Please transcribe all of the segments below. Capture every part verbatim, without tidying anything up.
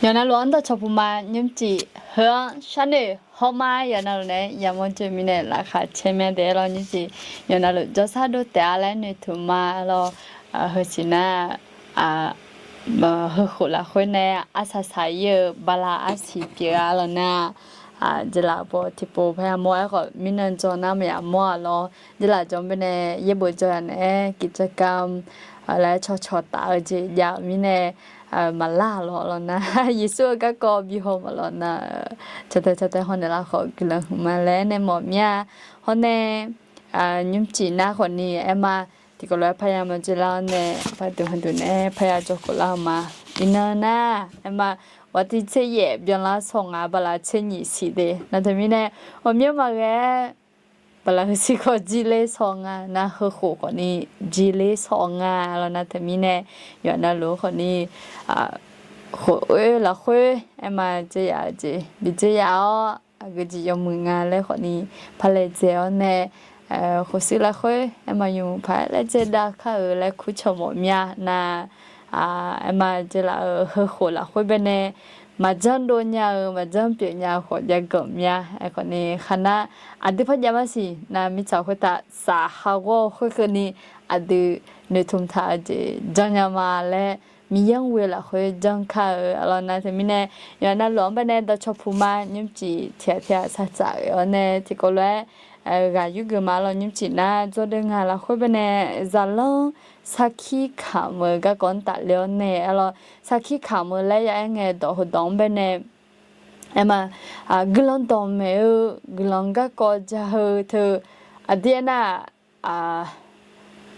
Yawqnavluf-anr dawqcawq puq ma, nymrcif heu-anr sharnoeq hawr ma. Yawqnavluf nae yamawr joe mirnae laqkhaq caer mya daef-aer lawr, nymrcif yawqnavluf jawrshar dov taef-a laer noeqtmq ma lawr. Heusiq nar, heukhof lafkhoer nae arsaq saq ir-eu bala arsiq pyeuf-a lawr nar, jeqlaf baw tiqpov parya mawr-aer khawf mirnan jan nar maqya mawr-aq lawr. Jeqlaf jawr baenae yaerbof jawr-a naeq-aer กิจกรรม laer cawqcawq taf-eu jeq jav-euq mirnae maqlar-aq lawr lawr nar, Yeqsur-eu garkawv bi haw mawf lawr nar, cawtae cawtae hawnaeq lar khawf guiqlanq huiqma laer aernaeq mawf mir-a. Hawr nae nymrcif nar khawfni aerma, tiqkawv lof-aer parya maqjeq lar-awr nae, pardmq heuduq naeq-aer parya jawrkawv lar-eu ma. Iqnan nar, aerma, waqtiv tser yaef byanlar saw ngaq bala tser nyiq siq de nar teumirnae, ghawqmyanr maqghae-aer bala heusiq khawf jir ler saw nga nar, heukhof khawfni jir ler saw nga lawr nar teumirnae, yawqnavluf khawfni khof oer lafkhoer aerma dzerzaf-eu jeq bi dzerzaf-awr, aqgeujeq yawmuiq nga laer khawfni parlaedzae-awr nae, khof shuir lafkhoer aerma yawmuiq paq-aer laedzae dav kar-euq laer kurcawq mawf mir-a nar, aerma dzerzaf-euq heukhof lafkhoer baenae maqjanr dov nya-eu maqjanr pyeuf nya-eu khawf jav ganq mir-a. Aerkhawfni kharnar, aqdui parjav marsiq nar mirtsaq khoertav safha ghawr-eu khoerkeuvni aqdui noeqtmq taq-eu jeq janrnya ma laer, Miqyaer-anr ghoe lafkhoer janr kar-eu lawr nar teumirnae, yawqnavluf-anr baenae dawqcawq puq ma, nymrcif tiqghaq tiqghaq sartsaf ghae-awr nae tiqkawv lof-aer ghaq yurgeuf ma lawr. Nymrcif nar dzawrdeuv ngaq lafkhoer baenae zaqlanr sarkir kamq-eu garkawv-anr tafler-awr nae, lawr, sarkir kamq-eu laer ya-aer ngae dawq heudawq-anr baenae aerma, guiqlanq dawqmaeq-eu guiqlanq garkawv ja heu teu, aqdir aernar,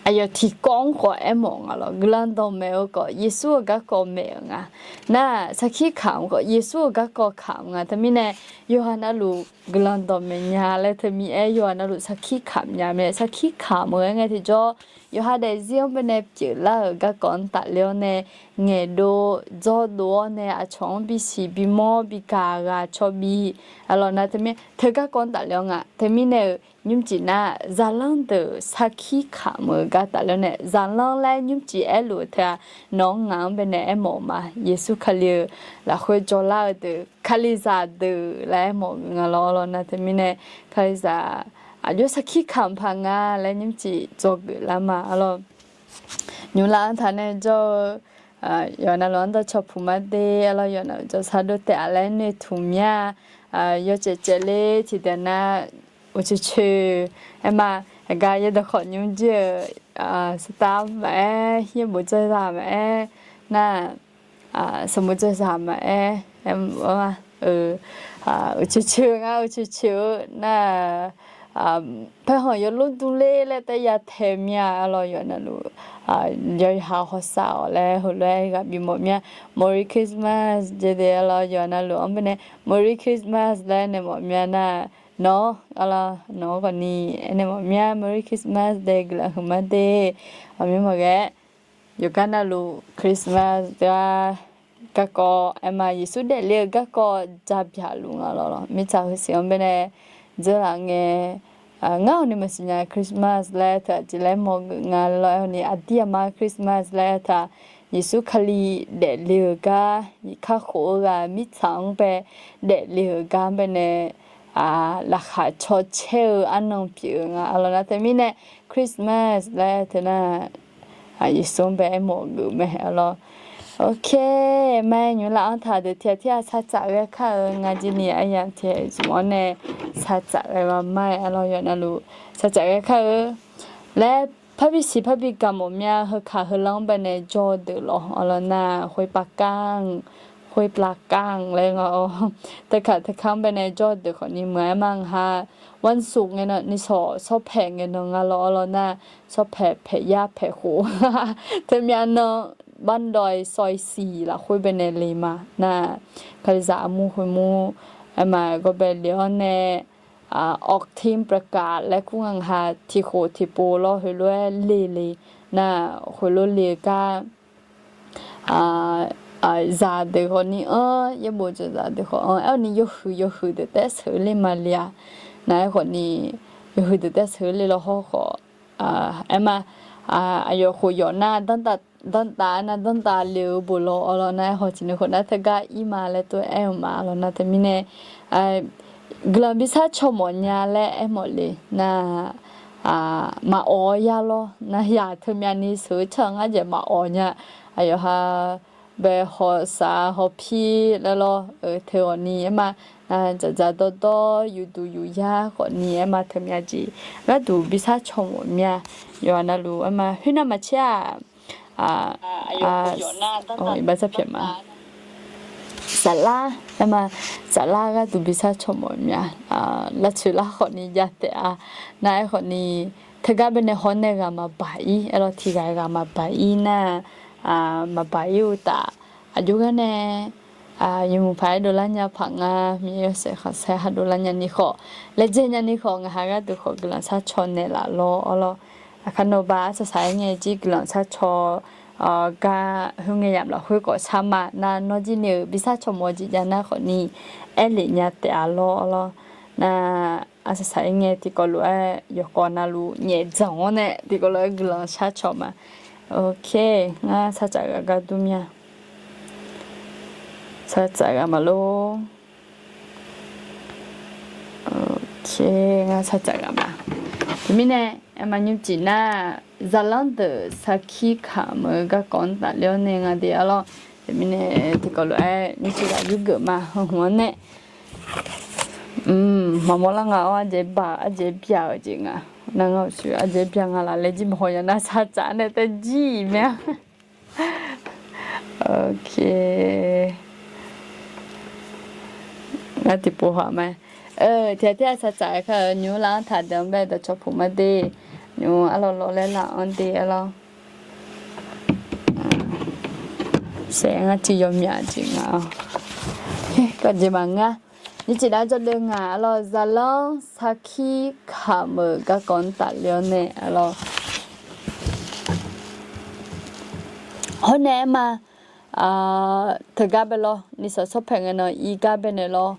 aqyawf tiqkawv-anr khawf aermawf nga lawr, guiqlanq dawqmaeq-eu khawf Yeqsur-euq garkawv maeq-euq nga. Nar, sarkir kamq khawf Yeqsur-euq garkawv kamq nga. Teumirnae, yawqha navluf guiqlanq dawqmaeq nya laer teumirnae, yawqha navluf sarkir kamq nya mae. Sarkir kamq-eu aer ngae tiqjawr, yawqha daefzir-anr baenae pyeuflar-euq garkawv-anr tafler-awr nae, ngaeqdov dzawrdov-awr nae aqcawq-anr bisiq bimawr bigaq ghaq cawbi, lawr nar teumirnae teu garkawv-anr tafler-awr nga. Teumirnae-euq nymrcif nar zaqlanr deuq sarkir kamq-eu gar tafler-awr nae, zaqlanr laer nymrcif aerluf-eu teu-aq, nawq-anr ngaq-anr baenae aermawf-eu ma. Yeqsur Kali-euq lafkhoer jawrlar-eu deuq kalizaq deuq laer aermawf-eu nga lawr, lawr nar teumirnae kalizaq aqjox sarkir kamq paq nga laer nymrcif dzawgeuf lar ma, lawr. Nymrlaf-anr taq nae jawr-eu yawqnavluf-anr dawqcawq puq ma de, lawr, yawqnavluf jawrshar dov taef-a laer noeqtmq mir-a. Yawcaev caevler tiqdeuq nar, uqcoeq coeq, aerma, aqgar yawdawq khawf nymr jir-euq, saqtav maqaer, yaerbof dzawrzaq maqaer, nar, sanqbof dzawrzaq maqaer, uqcoeq coeq ngar uqcoeq coeq-eu nar, paerkhanq yawlmr durler laer taef ya tae mir-a, lawr, yawqnavluf yawqha hawsav-awq laer heulof-aer ghaq bimawf mir-a. Merry Christmas jeq de, lawr, yawqnavluf-anr baenae Merry Christmas laer naeq mawf mir-a nar, nawq-awr, lawr, nawq-awr khawfni aernaeq mawf mir-a. Merry Christmas de, guiqlanq huiqma de. Aqmyanr maqghae-aer yawqgar navluf Christmas deuq-a, garkawv aerma Yeqsur daefle-eu garkawv jabyaq luf nga lawr, lawr, mirtsaq heusiq-anr baenae dzeurlaf ngae, ngar hawni maqsiq nya Christmas laer teu aqjeq laer mawrgeuf nga lawr, aerkhawfni aqdir aqma Christmas laer aertaq, Yeqsur Kali daefle-euq gar, kakhof-eu ghaq mirtsaq-anr bae daefle-euq gar-anr baenae laqkhaq caw caer-eu arnan pyeuf-eu nga, lawr nar teumirnae Christmas laer teu nar, Yeqsur-anr bae aermawf-eu geuf mae, lawr. Ok, ma nymr laf-anr taq deuq tiq ghaq tiq ghaq sartsaf ghae kar-eu nga jir ni, aryamq tiq ghaq zmq-awr nae sartsaf ghae ma ma-aer, lawr, yawqnavluf sartsaf ghae kar-eu laer parbi siq parbi gaq mawf mir-a. Heukaq heulanr-anr baenae jawr-eu deuq lawr, lawr nar, khoerpav kar-anr, khoerpav kar-anr laer nga-awr, teukaq teukaq-anr baenae jawr-eu deuq khawfni meuq-aer ma, ngaq ha วันศุกร์ ngae nan, nishawq shawrpaeq ngae nan nga lawr, lawr nar, shawrpaeq paeq yar paeq khof teumyav nan บ้านดอยซอยสี่ lafkhoer baenae le ma nar, kalizaq armur khoermur aerma gawrbae le-awr nae, ออกทีมประกาศ laer kur nga, ngaq ha tiq khof tiq pov lawr heulof-aer le le nar, khoerlof le-eu gar, zaqdeuq khawfni-anr, yaerbof dzawrzaq deuq khawf-anr aerkhawfni yawhuiq yawhuiq deuq taef-aer sheuq-eu le ma le-a. Nar aerkhawfni yawhuiq deuq taef-aer sheuq-eu le lawr hawr khawf, aerma, aqyawf khof yawf nar danrtav danrtav nar danrtav le-eu bof lawr-awr lawr nar, aerkhawf tiqnui khof nar teugar ir ma laer tov-aer aer-eu ma lawr nar teumirnae, guiqlanq bishar caw mawf nya laer aermawf le nar, maqawq-awr yar lawr nar yaq teumyav ni sheuq-eu tsawrhaq ngar jeq maqawq nya. Aqyawf ha bae hawsaf hawpir laer lawr-eu teu ghawqni aer ma, dzaqdzaq dawrdawr yufduq yufyar khawfni aer ma teumyav jeq gharduq bishar caw mawf mya. Yawqha navluf aer ma khoernav maqtser-aq, iqbax sarpyaeq ma. Saflar aer ma, saflar gharduq bishar caw mawf mya. Lavtsoeq lar khawfni jav taef-a. Nar aerkhawfni, teugar baenae hawr nae ghaq maqbaq ir aer lawr, tiq ghaq ghaq maqbaq ir nar, maqbaq ir uqtaf, aqjox gar nae yawmuiq paq-aer dovlar nya paq nga, Miqyaer yawshaef khanqsaer ha dovlar nya ni khawf, laejae nya ni khawf, ngaq ha gharduq khawf guiqlanq sharcaw naeqlaf lawr-awr lawr. Aqkar nawba arsaq saq-aer ngae jir guiqlanq sharcaw gar khoerngae yamq lafkhoer khawf shar ma. Nar nawr jir ni-euq bishar caw mawf-eu jeq jav nar khawfni, aerlef nya taef-a lawr-awr lawr. Nar arsaq saq-aer ngae tiqkawv lof-aer yawqkawv navluf nyaef dzanq-awr nae tiqkawv lof-aer guiqlanq sharcaw ma. Ok, ngar sartsaf ghaq gar dur mya. Sartsaf ghaq maqlor. Ok, ngar sartsaf ghaq ma. Teumirnae, aer ma nymrcif nar, zaqlanr deuq sarkir kamq-eu garkawv-anr tafler-awr nae nga de-a lawr. Teumirnae tiqkawv lof-aer nymrcif ghaq yurgeuf ma heu hmq-anr nae. Maqmawr lar nga-awr ardzaeq baq ardzaeq bya-euq jeq nga. Nar ngar uqshoe ardzaeq bya nga laf laer jir maqhaw nya nar sartsaf nae tae jir-iq mae-a. Ok. Ngar tiqpov haq ma. Tiq ghaq tir ghaq sartsaf-aer kar-euq nymr lar-anr taq deuq-anr bae dawqcawq puq ma de. Nymr arlawr lawr laer lar-anr de-a lawr. Saef ngar tiq yawmyaq jeq nga-awr. Kavjeq maqngeur. Nymrcif nar jawrdev ngaq-a lawr, zaqlanr sarkir kamq-euq garkawv-anr tafler-awr nae-a lawr. Hawr nae aer ma, teugar bae lawr, nishawq sawrpaeq ngae nan irgar bae naeq lawr.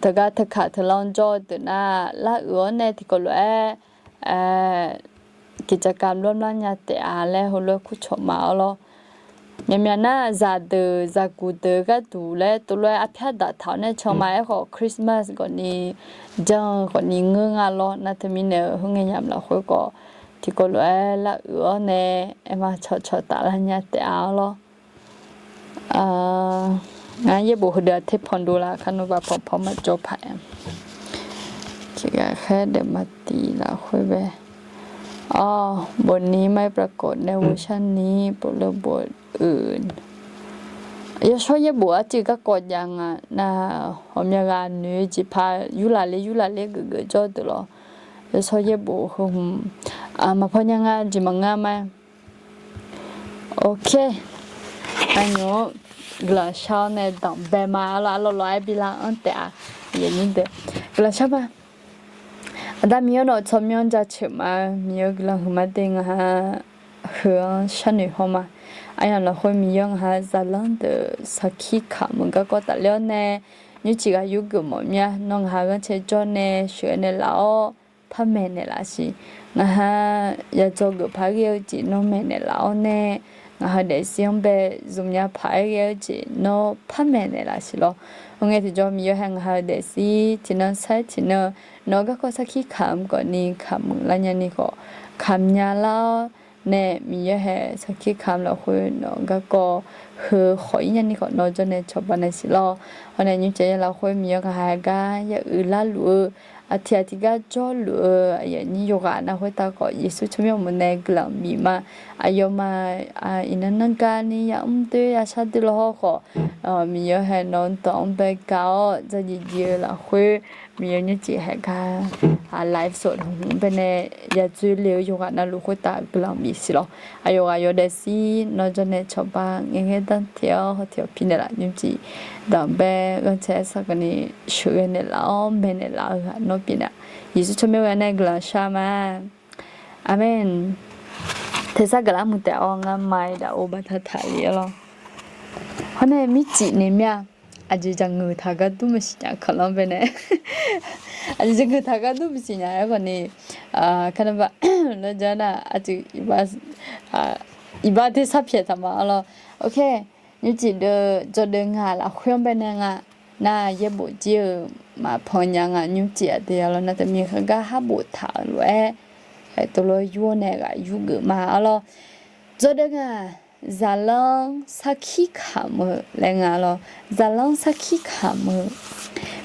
Teugar teukaq teulanr jawr-eu deuq nar, lar uiq-awr nae tiqkawv lof-aer, tiqjaqkaq mrlawr mrlar nya taef-a laer heulof-aer kurcawq ma-awr lawr. Myaqmyaq nar zaqdeuq zaqguq deuq gharduq laer tovlof-aer arpyar daqtaq-awr nae can ma. Aerkhawf Christmas khawfni, jan-eu khawfni ngeur nga lawr. Nar teumirnae-eu khoerngae yamq lafkhoer khawf tiqkawv lof-aer lar uiq-awr nae aer ma cawqcawq taflar nya taef-a-awr lawr. Ngar yaerbof heudeuq-aq ter panq dov laf kar nawr baq panq panq maqjawr paq-aer. Tiq ghaq khaer deuq maqtif lafkhoer bae. Awr, บทนี้ไม่ปรากฏในเวอร์ชันนี้ เปิดเรื่องบทอื่น Yawshawr yaerbof arcuiv garkawv jav nga nar, ghawqmya ghaq noeq-eu jeq paq yurlaf ler yurlaf ler geufgeuf jawr deuq lawr. Yawshawr yaerbof heu hmq maqpaw nya nga jeq maqngeur ma. Ok. Aqnymr-anr guiqlanq shar-awr nae danq bae ma lawr, arlawr lawr-aer bi lar-anr taef-a. Guiqlanq shar ma. Aqda Miqyaer nawq-euq tsawrmyanr jaceuq ma. Miqyaer-eu guiqlanq huiqma de ngaq ha heu-anr sharnoeq haw ma. Aryamq lafkhoer Miqyaer ngaq ha zaqlanr deuq sarkir kamq-eu garkawv tafler-awr nae, nymrcif ghaq yurgeuf mawf mya. Nawr ngaq ha ghanrcae jawr nae sheuqghae naeq laf-awr, par maeqnaeq laf siq. Ngaq ha yadzaw geuf paq-aer ghae-eu jeq nawr maeqnaeq laf-awr nae, ngaq ha daefzir-anr bae zmqnya paq-aer ghae-eu jeq nawr par maeqnaeq laf siq lawr. Hawr ngae tiqjawr Miqyaer hae ngaq ha-eu daefzir tiqnan sair tiqnan nawq-eu garkawv sarkir kamq khawfni kamq lar nya ni khawf, kamq nya lar-awr nae Miqyaer hae sarkir kamq lafkhoer nawq-eu garkawv heu khawf ir nya ni khawf nawr jawr nae cawba naeq siq lawr. Hawr nae nymrcif yaer lafkhoer Miqyaer ngaq ha gar ya uiqlar luf-eu, aqtiq aqtiq gar jawrluf-eu aqyuif aqnyir yawqghaq nar khoertav khawf Yeqsur tsawrmyanr uqmov nae guiqlanq bif ma. Aqyawfmaf iqnan nanrgar ni yamr doer yashar doer lawhawr khawf, Miqyaer hae nawq-anr dawq-anr bae gaq-awr dzardziq dziq-eu lafkhoer Miqyaer nymrcif hae gar live sawq hmq baenae yadzoer le-eu yawqghaq navluf khoertav guiqlanq bif siq lawr. Aqyawf ghaq yawdaef sir nawr jawr nae cawba ngaeqghae danr teq-awr hawteq-awr pir naeqlaf nymrcif danqbae ghanrcae arsaq kani sheuqghae naeqlaf-awr maeqnaeq laf-eu ghaq nawr pyeufnaeq. Yeqsur tsawrmyanr ghae nae guiqlanq shar ma. Aqmeq. Tersar gaqlar muiq taef-awr ngar ma-iq daq-o baqda taqlif-awr lawr. Hawr nae mircif naeq mir-a. Aqjeq jaqngeuq taq gar dur maqsiq nya kaqlanr baenae. Aqjeq jaqngeuq taq gar dur maqsiq nya-aer khawfni, kanabar lawrja nar aqjeq iqbax iqbax tersar pyaeq taq ma arlawr. Ok, nymrcif deuv jawrdeuv ngaq lafkhoer-anr baenae nga. Nar yaerbof jir-euq maqpan nya nga nymrcif aqdui arlawr. Nar teumirnae heugar harbof taq-euq lof-aer, teulof-aer yur-awr nae ghaq yurgeuf ma arlawr. Jawrdeuv ngaq, zaqlanr sarkir kamq-eu laer nga arlawr. Zaqlanr sarkir kamq-eu,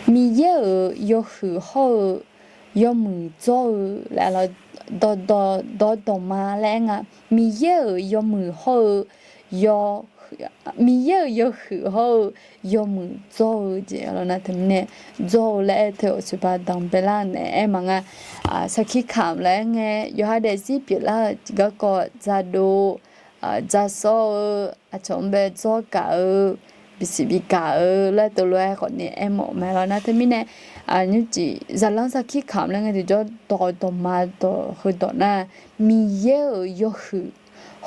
Miqyaer-euq yawhuiq hawr-eu yawmuiq dzawr-eu laer arlawr. Dawqdawq dawqdawqma laer aer nga. Miqyaer-euq yawmuiq hawr-eu yaw Miqyaer-euq yawhuiq hawr-eu yawmuiq dzawr-eu jeq arlawr. Nar teumirnae dzawr-eu laer aer teu-awq coeqba danqbae lar-eu naeq-aer maqnga. Sarkir kamq laer aer ngae, yawqha daefzir pyeuflar-eu garkawv dzaqdov, dzaqsawr-eu, aqcawq-anr bae dzawr gaq-eu, bisiq bigaq-eu laer teulof-aer khawfni aermawf mae lawr. Nar teumirnae nymrcif zaqlanr sarkir kamq laer ngae tiqjawr dawqdawqma dawq heudawq nar, Miqyaer-euq yawhuiq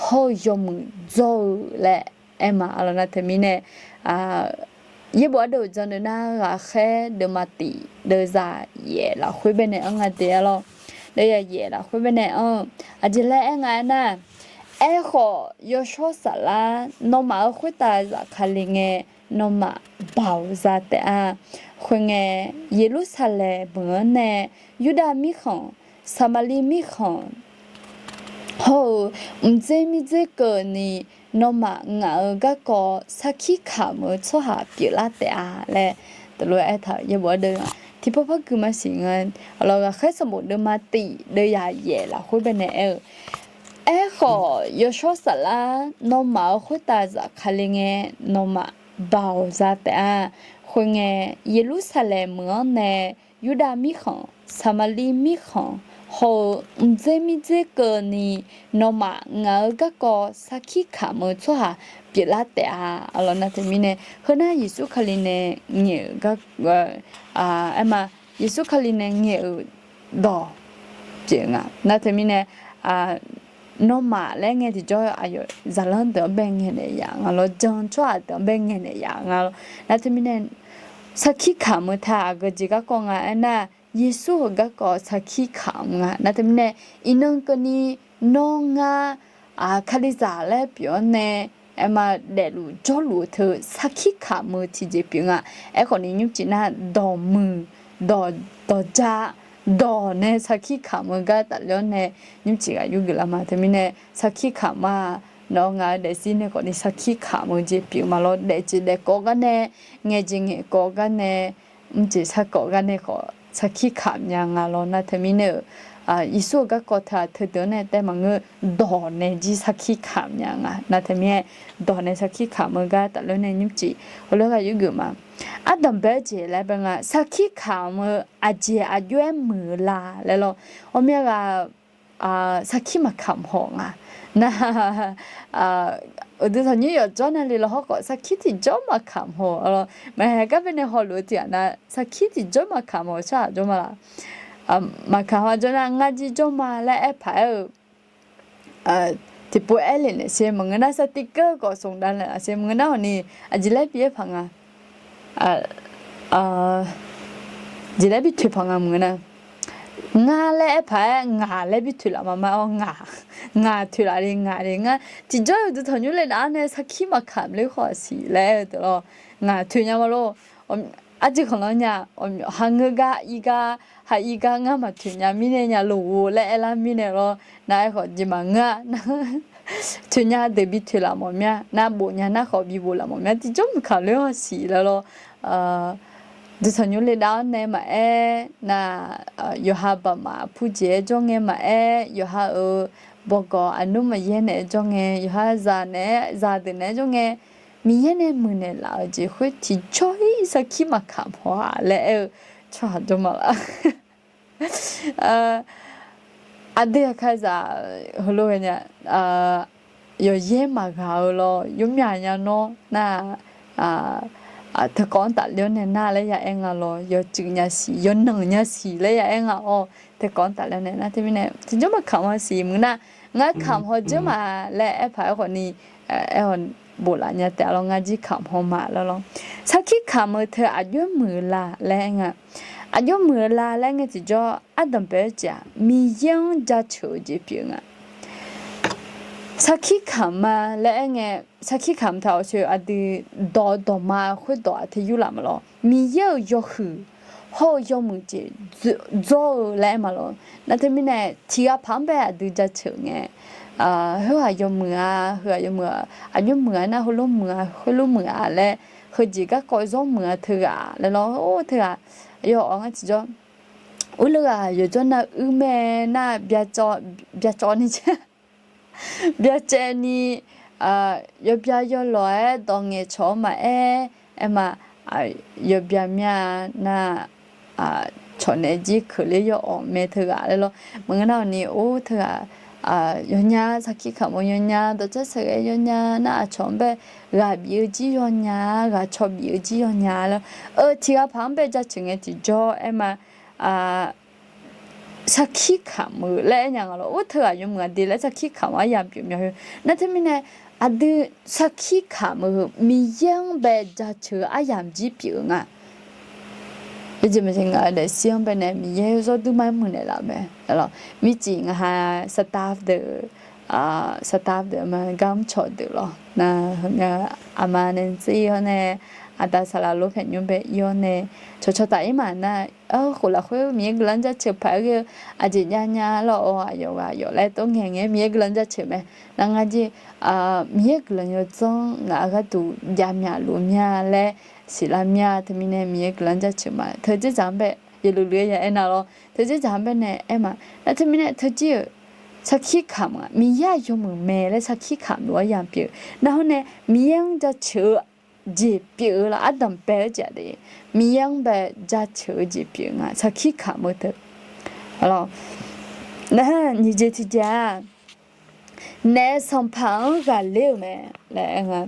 hawr-eu yawmuiq dzawr-eu laer aer ma arlawr. Nar teumirnae yaerbof ardeuv janr deuv nar ghaqkhaer deuvma tif deuvzaq yaef lafkhoer baenae anr nga de arlawr. Deuvzaq yaef lafkhoer baenae anr-eu, aqjeq laer aer nga aernar, Aerkhawf, yawshawr saflar nawmaf-euq khoertav zafkale ngae, nawmaf baoq za taef-a. Khoerngae, Yeqlursaqlaeq meuq-anr nae Yurdav mirkhanq, Saqmaqliv mirkhanq hawr-eu mqdzer mirdzer keuvni, nawmaf ngaq-euq garkawv sarkir kamq-eu tsawrhaq pyeuflar taef-a laer teulof-aer aertaq-euq yaerbof ardeuv tiqpawf par gui maqsiq nga. Arlawr, ghaqkhaer sanqbof deuvma tif deuvzaq yaef lafkhoer baenae aer-eu, Aerkhawf, yawshawr saflar nawmaf-euq khoertav zafkale ngae, nawmaf baoq za taef-a. Khoerngae, Yeqlursaqlaeq meuq-anr nae Yurdav mirkhanq, Saqmaqliv mirkhanq hawr-eu mqdzer mirdzer keuvni, nawmaf ngaq-euq garkawv sarkir kamq-eu tsawrhaq pyeuflar taef-a. Arlawr, nar teumirnae heunar Yeqsur Kali nae ngaeq-euq gar aer ma, Yeqsur Kali nae ngaeq-euq dawq pyeuf nga. Nar teumirnae nawmaf laer ngae tiqjawr aqyawf zaqlanr deuq-anr bae ngaeqnaeq yaf nga lawr, jan tsawrhaq deuq-anr bae ngaeqnaeq yaf nga lawr. Nar teumirnae sarkir kamq-eu taq aqgeu jeq garkawv nga aernar, Yeqsur-euq garkawv sarkir kamq nga. Nar teumirnae iqnan keuvni nawr ngar Kalizaq laer pyeuf-awr nae aer ma, daefluf jawrluf-eu teu sarkir kamq-eu tiqjeq pyeuf nga. Aerkhawfni nymrcif nar dawqmuiq, dawq, dawqja, dawq nae sarkir kamq-eu gar tafler-awr nae nymrcif ghaq yurgeuf lar ma. Teumirnae sarkir kamq ma, nawr ngaq-euq daefzir nae khawfni sarkir kamq-eu jeq pyeuf ma lawr. Daefjeq daefkawv gar nae, ngaeqjeq ngaeqkawv gar nae, mrjeq sarkawv gar nae khawf sarkir kamq nya nga lawr. Nar teumirnae-euq Yeqsur-euq garkawv teu-aq teudeuq-anr nae tae maqngeur, dawq nae jir sarkir kamq nya nga. Nar teumirnae dawq nae sarkir kamq-eu gar tafler nae nymrcif heulof-aer ghaq yurgeuf ma. Ardanqbae-aer jeq laer bae nga, sarkir kamq-eu aqjeq aqjox-aer muiq-eu la laer lawr. Ghawqmya ghaq sarkir maqkamq haw nga. Nar, uqduq tanqnymr yawqjawr navle lawr hawrkhawf sarkir tiqjawr maqkamq haw lawr. Maqhae gar baenae hawluf-eu tiq ghaq nar sarkir tiqjawr maqkamq haw tsawrhaq jawr ma laf. Maqkamq haw jawr nar ngar jir jawr ma laer aer paq-aer-eu tiqpov aer le naeq sher maqngeur nar, sarkir keuv khawf smq dav naeq sher maqngeur nar hawqni, aqjeq laer bi aer paq nga jeq laer bi toeq paq nga maqngeur nar, ngar laer aer paq-aer ngaq laer bi toeq laf ma ma-awr ngaq, ngaq toeq laf le ngaq le ngar tiqjawr uqduq tanqnymr le dav-anr nae sarkir maqkamq ler khawf siq laer aer-eu deuq lawr. Ngaq toeq nya ma lor. Arciv khanqlanr nya, haqngeur gar ir gar, haq ir gar ngar maqtoeq nya mirnae nya loq-or laer aerlar mirnae lawr. Nar aerkhawf jeq maqngeur-a nar, toeq nya deuq bi toeq laf mawf mir-a, nar bof nya nar khawf bi bof laf mawf mir-a, tiqjawr maqkamq ler-awr siq laer lawr. Uqduq tanqnymr le dav-anr nae maqaer nar, yawqha baqmaf purjeq-aer jawr ngae maqaer, yawqha-euq bawqgawq aqnmr maqyaer naeq-aer jawr ngae, yawqha zaq naeq-aer zaqdeuq naeq-aer jawr ngae, Miqyaer nae muiqnaeq laf-euq jeq khoer tiqjawr-ir sarkir maqkamq haw-a laer aer-eu tsawrhaq jawr ma laf. Aqdui aqkaqzaq heulof ghae nya, yawqyaer maqghaq-eu lawr, yawmyaq nya nawr nar, teukawv-anr tafler-awr nae nar laer ya aer nga lawr, yawcuiv nya siq, yawnanq nya siq laer ya aer nga-awr, teukawv-anr tafler-awr nae nar teumirnae tiqjawr maqkamq haw siq maqngeur nar, ngar kamq haw jeur ma laer aer paq-aer khawfni, aer-awq bof laf nya taef-a lawr, ngar jir kamq haw ma laer lawr. Sarkir kamq-eu teu aqjox-aer muiq-eu la laer aer nga. Aqjox muiq-eu la laer ngae tiqjawr ardanqbae-aer jeq-aq Miqyaer-anr jaceuq-eu jeq pyeuf nga. sarkir kamq ma laer aer ngae, sarkir kamq taq-awq coeq aqdui dawq-eu dawqma khoerdawq-aq teq yurlaf maqlawr. Miqyaer-euq yawhuiq hawr-eu yawmuiq jeq dzawr-eu laer aer maqlawr. Nar teumirnae tiqghaq paq-anr bae aqdui jaceuq ngae, khoerghaq yawmuiq-a, heughaq yawmuiq-a, aqjox muiq-a nar heulof muiq-a, khoerlof muiq-a laer heujeq garkawv zawr muiq-a teughaq laer lawr. Or teughaq yawawq ngar tiqjawr, urleughaq yawqjawr nar uir mae nar byacawv ni byacaevni, yawbya yawlawq-aer dawq ngaeqcawq-awr maqaer, aer ma, yawbya mya nar, cawqnaeq jir keuqler yawawq mae teughaq laer lawr. Maqngeur nar-awq ni or teughaq, yawnya sarkir kamq-eu yawnya, dawqcar saqghae yawnya nar aqcawq-anr bae ghaq bif-eu jir yawnya, ghaq caw bif-eu jir yawnya laer. Eu, tiqghaq paq-anr bae jaceuq ngae tiqjawr aer ma, sarkir kamq-eu laer aer nya nga lawr. Or teughaq yawmuiq-a de laer sarkir kamq-eu aryamq pyeuf mya heu. Nar teumirnae aqdui sarkir kamq-eu Miqyaer-anr bae jaceuq-eu aryamq jir pyeuf-eu nga. Yawjeq maqjeq ngaq-eu daefzir-anr bae nae Miqyaer zawrduir mar muiqnaeq laf-eu mae. Mircif ngaq ha staff deuq, staff deuq ma, gar mrcawq deuq lawr nar, aqma nae zir-awr nae, aqda saqlaq lof paeqnymr bae ir-awr nae, cawqcawq taf ir maqnar, khof lafkhoer Miqyaer guiqlanq jaceuq paq-aer ghae-eu aqjeq jav nya lawr-awr, aqyawf ghaq yawf laer tov ngaeq ngae Miqyaer guiqlanq jaceuq mae. Nar ngar jir, Miqyaer guiqlanq yawdzanr ngaq-euq gharduq jav myaqluf mya laer siqlar mya. Teumirnae Miqyaer guiqlanq jaceuq ma. Teu dzerdzaq-anr bae yawluiv luiv-aer ya aernar lawr, teu dzerdzaq-anr bae nae aer ma. Nar teumirnae teujir-euq sarkir kamq-aq Miqyaer-aq yawmuiq mae laer sarkir kamq-eu aryamq pyeuf. Nar hawr nae Miqyaer-anr jaceuq-eu jeq pyeuf-eu lawr, ardanq bae-eu jeq-aq de, Miqyaer-anr bae jaceuq-eu jeq pyeuf nga sarkir kamq-eu teu. Nar nyiq jeq tiqjeq-aq, naef sanqpaq-anr ghaqler-euq mae laer aer nga.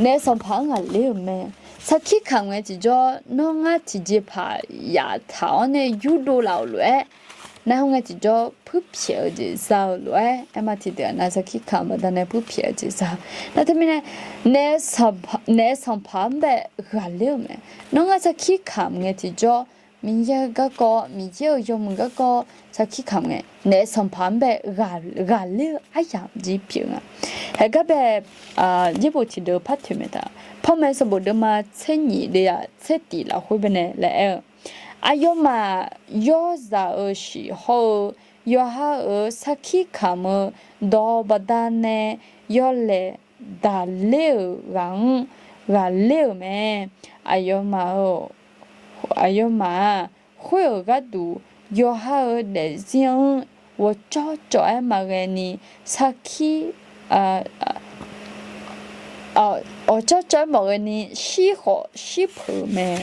Naef sanqpaq-anr ghaqler-euq mae. Sarkir kamq ngae tiqjawr, nawr ngar tiqjeqpaq yaftaq-awr nae yurdov laf-euq lof-aer, nar hawr ngae tiqjawr puirpyaeq-eu jeq za-eu lof-aer aer ma. Tiqdeuq-aq nar sarkir kamq baqdanae puirpyaeq-eu jeq za. Nar teumirnae naef sanqpaq-anr bae ghaqler-euq mae. Nawr ngar sarkir kamq ngae tiqjawr, Miqyaer-eu garkawv, Miqyaer-euq yawmuiq garkawv sarkir kamq ngae, naef sanqpaq-anr bae ghaqler-eu aryamq jir pyeuf nga. Haegar bae, yaerbof tiqdeuq par toeq mae taq, panmaeq sanqbof deuvma tser nyiq deuvyaq tser tif lafkhoer bae nae laer aer-eu, aqyawfmaf yawrzaq-euq shiq hawr-eu yawqha-euq sarkir kamq-eu dawq baqdanae yawlaeq daqler-euq ghaq-anr ghaqler-euq mae. Aqyawfmaf-eu, aqyawfmaf-aq, khoer-euq gharduq yawqha-euq daefzir-anr ghawqcawv cawv-aer maqghae ni sarkir, ghawqcawv cawv-aer maqghae ni shir khawf shir peuq-eu mae.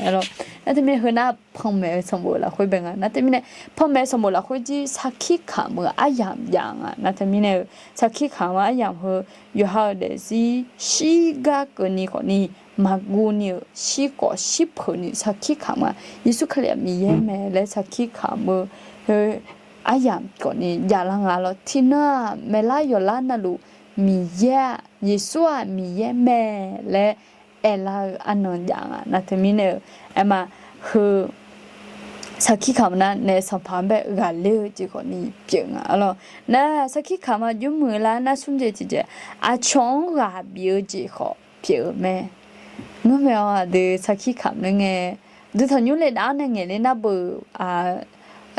Nar teumirnae heu nar panmaeq-eu sanqbof lafkhoer bae nga. Nar teumirnae panmaeq sanqbof lafkhoer jir sarkir kamq-eu aryamq jav nga. Nar teumirnae-eu sarkir kamq-eu aryamq heu yawqha-euq daefzir shirgar keuvni khawfni maqguv ni-euq shir khawf shir peuq ni sarkir kamq nga. Yeqsur Kali-aq Miqyaer mae laer sarkir kamq-eu aryamq khawfni javlar nga lawr. Tiqnan-aq maeqlar yawqlar navluf Miqyaer-aq, Yeqsur-aq Miqyaer mae laer aerlar-eu arnan jav nga. Nar teumirnae-eu aer ma, heu sarkir kamq nar naef sanqpaq-anr bae ghaqler-eu jeq khawfni pyeuf nga lawr. Nar sarkir kamq-anr jawrmuiq lar nar smr jeq tiqjeq, aqcawq-anr ghaq bif-eu jeq khawf pyeuf-eu mae. Ngar mae-awr aqdui sarkir kamq nar ngae, duqtanqnymr le dav-anr nae ngaeq le nar beu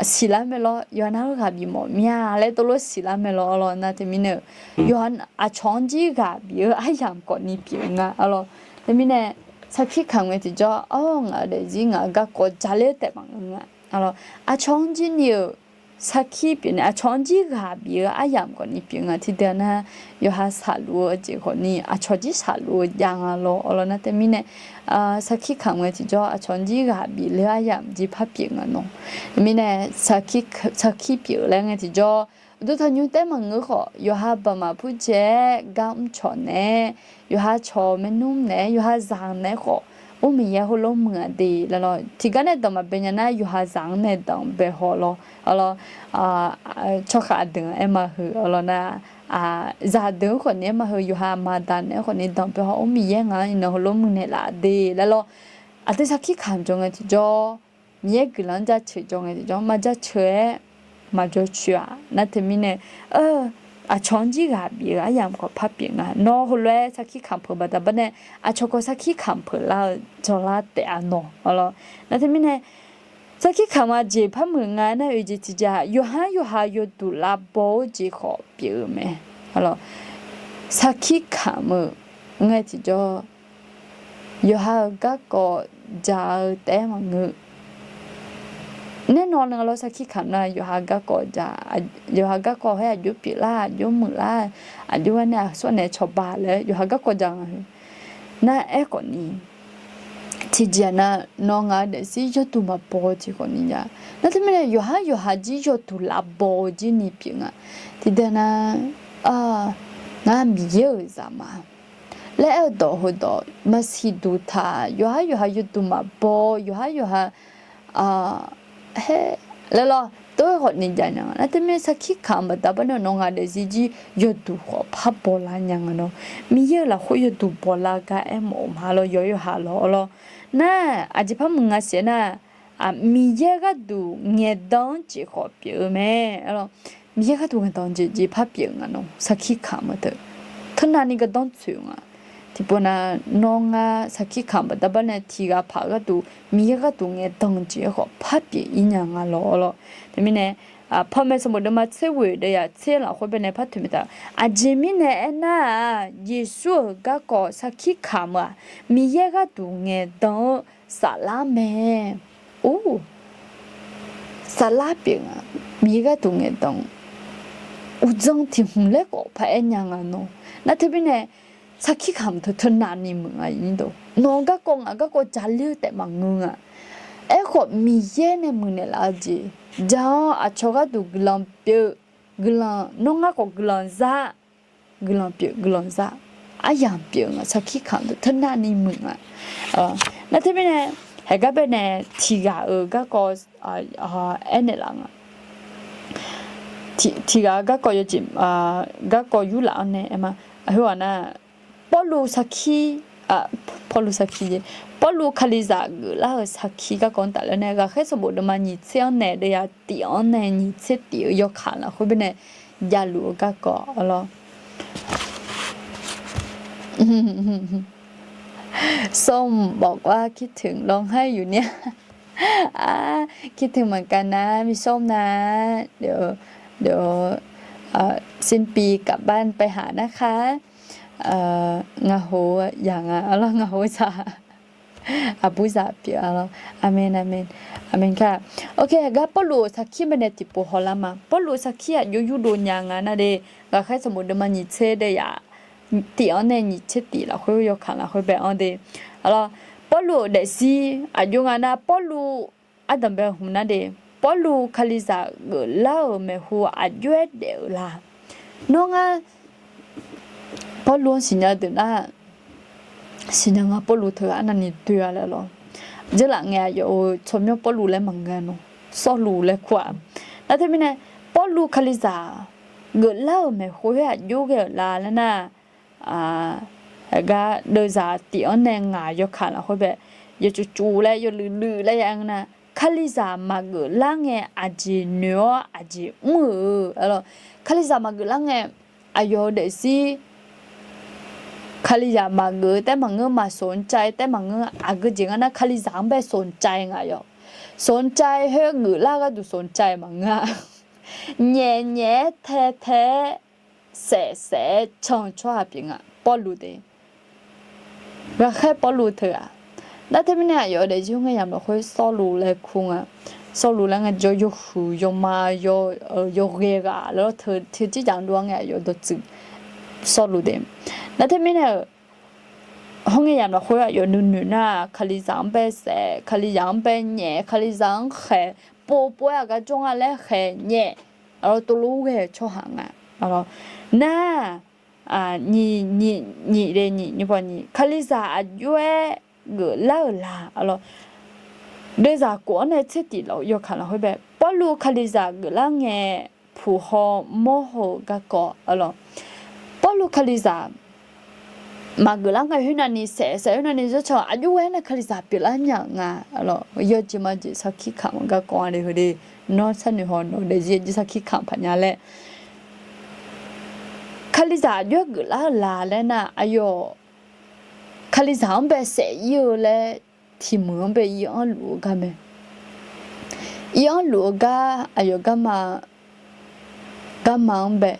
siqlar mae lawr, yawqha nar-anr ghaq bif mawf mya laer tov lof siqlar mae lawr lawr. Nar teumirnae-eu yawqha aqcawq-anr jir ghaq bif-eu aryamq khawfni pyeuf nga lawr. Teumirnae sarkir kamq ngae tiqjawr, awr ngaq-euq daefzir ngaq-euq garkawv jaqler-eu taef maqngeur nga lawr. Aqcawq-anr jir ni-euq sarkir pyeuf nae aqcawq-anr jir ghaq bif-eu aryamq khawfni pyeuf nga. Tiqdeuq nar yawqha saqluf-eu jeq khawfni aqcawq jir saqluf-eu jav nga lawr. Awr lawr nar teumirnae sarkir kamq ngae tiqjawr aqcawq-anr jir ghaq bif le-eu aryamq jir par pyeuf nga nawr. Mirnae sarkir pyeuf laer ngae tiqjawr, duqtanqnymr taef maqngeur khawf yawqha baqmaq purjaev-aer gar mrcawq naeq-aer, yawqha cawq maernmr naeq-aer, yawqha zaq naeq-aer khawf, or Miqyaer heulof muiq-aq de laer lawr. Tiqgar nae danq maqbae nya nar yawqha zaq-anr nae danq bae haw lawr. Awr lawr, tsawrkhav aqdui-anr aer ma heu, awr lawr nar, zaqdeuq-anr khawfni aer ma heu, yawqha aqma aqda naeq-aer khawfni danq bae haw, or Miqyaer ngaq-anr iqnan heulof muiqnaeq laf de laer lawr. Aqdui sarkir kamq jawr ngae tiqjawr, Miqyaer guiqlanq-anr jaceuq jawr ngae tiqjawr, maqjaceuq-aer maqjawr coeq-aq. Nar teumirnae, eu, aqcawq-anr jir ghaq bif-eu aryamq khawf par pyeuf nga. Nawr heulof-aer sarkir kamq peuq baqda baqnae, aqcawq khawf sarkir kamq peuq lar-eu jawrlar taef-a nawr, arlawr. Nar teumirnae, sarkir kamq-eu jeq par muiq nga nar, oeq jeq tiqjeq-aq, yawqhar yawqha yawduq lavbaw-eu jeq khawf pyeuf-eu mae, arlawr. Sarkir kamq-eu ngae tiqjawr, yawqha-euq garkawv dzaq-eu taef-aer maqngeur. Naer nan nga lawr, sarkir kamq nar yawqha garkawv dzaq, yawqha garkawv khoer aqjox pyeuflar, aqjox muiqlar, aqjox gar nae aqsur nae cawba laer yawqha garkawv dzaq nga. Nar aerkhawf ni, tiqjeq-aq nar, nawr ngaq-eu daefzir yawduq maqbaw-eu jeq khawf ni nya. Nar teumirnae yawqhar yawqha jir yawduq lavbaw-eu jir ni pyeuf nga. Tiqdeuq nar, ngar Miqyaer-euq zaqmar laer aer-eu dawq heudawq maqsiq duq taq, yawqhar yawqha yawduq maqbaw, yawqhar yawqha, laer lawr, tov-aer khawf ni jav nya nga. Nar teumirnae sarkir kamq baqda baqnae nawr ngaq daefzir jir yawduq khawf par bawlar nya nga nawr. Miqyaer-euq lafkhoer yawduq bawlar gar aermawf-eu ma lawr, yawqhar yawqha lawr, arlawr. Nar aqjeq par muiq nga siq-aer nar, Miqyaer gharduq ngaeqdan-anr jeq khawf pyeuf-eu mae, arlawr. Miqyaer gharduq ngaeqdan jeq jeq par pyeuf nga nawr, sarkir kamq-eu teu, teunavni gardanr tsoeq-eu nga. Tiqpov nar, nawr ngar sarkir kamq baqda baqnae tiqghaq paq-eu gharduq Miqyaer gharduq ngaeqdan jeq-aer khawf par pyeuf-ir nya nga lawr, arlawr. Teumirnae, panmaeq sanqbof deuvma tser ghoeq deuvyaq tser lafkhoer baenae par toeq mae taq. Aqjeq mirnae aernar-aq, Yeqsur-euq garkawv sarkir kamq-eu-aq, Miqyaer gharduq ngaeqdan-eu saflar mae. Or, saflar pyeuf nga. Miqyaer gharduq ngaeqdan-eu uqdzan tiq hmq laer khawf paraer nya nga nawr. Nar teumirnae, sarkir kamq teu teunavni muiq nga, iqnyir deuq. Nawq-eu garkawv ngaq garkawv dzaqler-eu taef maqngeur nga. Aerkhawf Miqyaer nae muiqnaeq laf-eu jeq, ja-awr aqcawq gharduq guiqlanq pyeuf, guiqlanq nawr ngar khawf guiqlanq za, guiqlanq pyeuf guiqlanq za, aryamq pyeuf nga, sarkir kamq teu teunavni muiq nga. Nar teumirnae, haeqgar baenae tiqghaq-euq garkawv aernaeq laf nga. Tiqghaq-eu garkawv yawjeq, garkawv yurlaf-anr nae aer ma. Aqheu ghaq nar, Pawrluv sarkir, Pawrluv sarkir jeq, Pawrluv Kalizaq geuflar-euq sarkir garkawv-anr tafler nae, Ghaqkhaer sanqbof deuvma nyiq tser-anr nae deuvyaq tif-anr nae nyiq tser tif-eu yawkaq lafkhoer baenae javluf-eu garkawv, arlawr. ส้มบอกว่าคิดถึง ร้องไห้อยู่เนี่ย คิดถึงเหมือนกันนะ พี่ส้มนะ เดี๋ยว เดี๋ยว สิ้นปีกลับบ้านไปหานะคะ Ngaq hof yaq nga, arlawr, ngaq hof zaq. Aqburzaq pyeuf, arlawr. Aqmen, aqmen. Aqmen ka. Ok, gar Pawrluv-euq sarkir baenae tiqpov hawlar ma. Pawrluv sarkir aqjox yurdov nya nga nar de, Ghaqkhaer sanqbof deuvma nyiq tser deuvyaq tif-anr nae nyiq tser tif lafkhoer yawkaq lafkhoer bae-anr de, arlawr, Pawrluv-euq daefzir aqjox nga nar, Pawrluv ardanq bae-eu hmq nar de, Pawrluv Kalizaq geuflar-euq maeqhu aqjox-aer daef-euq la? Nawr ngar Pawrluv-anr siqnya deuq nar, siqnya nga Pawrluv teughaq arnavni doe-a laer lawr. Dzeurlaf ngae aqyawf-euq tsawrmyanr Pawrluv laer maqngeur nawr, Sawrluv laer kur-aq. Nar teumirnae, Pawrluv Kalizaq geuflar-euq maeqhu khoer aqjox ghae-euq la laer nar, gar deuvzaq tif-anr nae ngaq yawkaq lafkhoer bae, yawcuf cuf laer yawluiv luiv laer ya-aer nga nar, Kalizaq maqgeuf lar ngae aqjeq noeq-awr aqjeq mr-euq, arlawr, Kalizaq maqgeuf lar ngae, aqyawf-euq daefzir Kalizaq maqgeuf-eu taef maqngeur, maqsawq-anr cav-eu taef maqngeur, aqgeu jeq nga nar Kalizaq-anr bae sawq-anr cav-eu nga yawf. Sawq-anr cav-eu khoer geuflar gharduq sawq-anr cav-eu maqngeur-a. Nyaef nyaef-aer tae tae-aer saef saef-aer can-eu tsawrhaq pyeuf nga, Pawrluv de. Ghaqkhaer Pawrluv teughaq. Nar teumirnae aqyawf-euq daefzir-anr ngae yamq lafkhoer Sawrluv laer kur nga. Sawrluv laer ngae jawr yawhuiq yawma yawghae ghaq lawr teu teucir jaq-anr dov-a ngae aqyawf dawqtsuif Sawrluv de. Nar teumirnae-euq hawrngae yamq lafkhoer aqyawf nuinoeq nar, Kalizaq-anr bae saef, Kalizaq-anr bae nyaef, Kalizaq-anr khaeq, pov pov-aer aqgar jawr nga laer khaeq nyaef, arlawr, tov lof ghae-eu tsawrhaq nga. Arlawr, nar, nyiq, nyiq, nyiq de nyiq, nyiq paw nyiq, Kalizaq aqjox-aer geuflar-euq la, arlawr, deuvzaq kof-anr nae tser tif lawq yawkaq lafkhoer bae, Pawrluv Kalizaq geuflar ngae puq haw mawr haw-euq garkawv, arlawr, Pawrluv Kalizaq maqgeuf lar ngae khoer navni saef saef khoer navni zawrcan aqjox ghae-aer nae Kalizaq pyeuflar nya nga, arlawr, yawjeq majeq sarkir kamq-eu garkawv-a de heu de. Nawr sharnoeq haw nawq-eu daefzir aqjox sarkir kamq paq nya laer. Kalizaq aqjox-aer geuflar-eu la laer nar, aqyawf Kalizaq-anr bae saef ir-eu laer, tiq muiq-anr bae ir-anr luf-eu gar mae. Ir-anr luf-eu gar aqyawf garma, garma-anr bae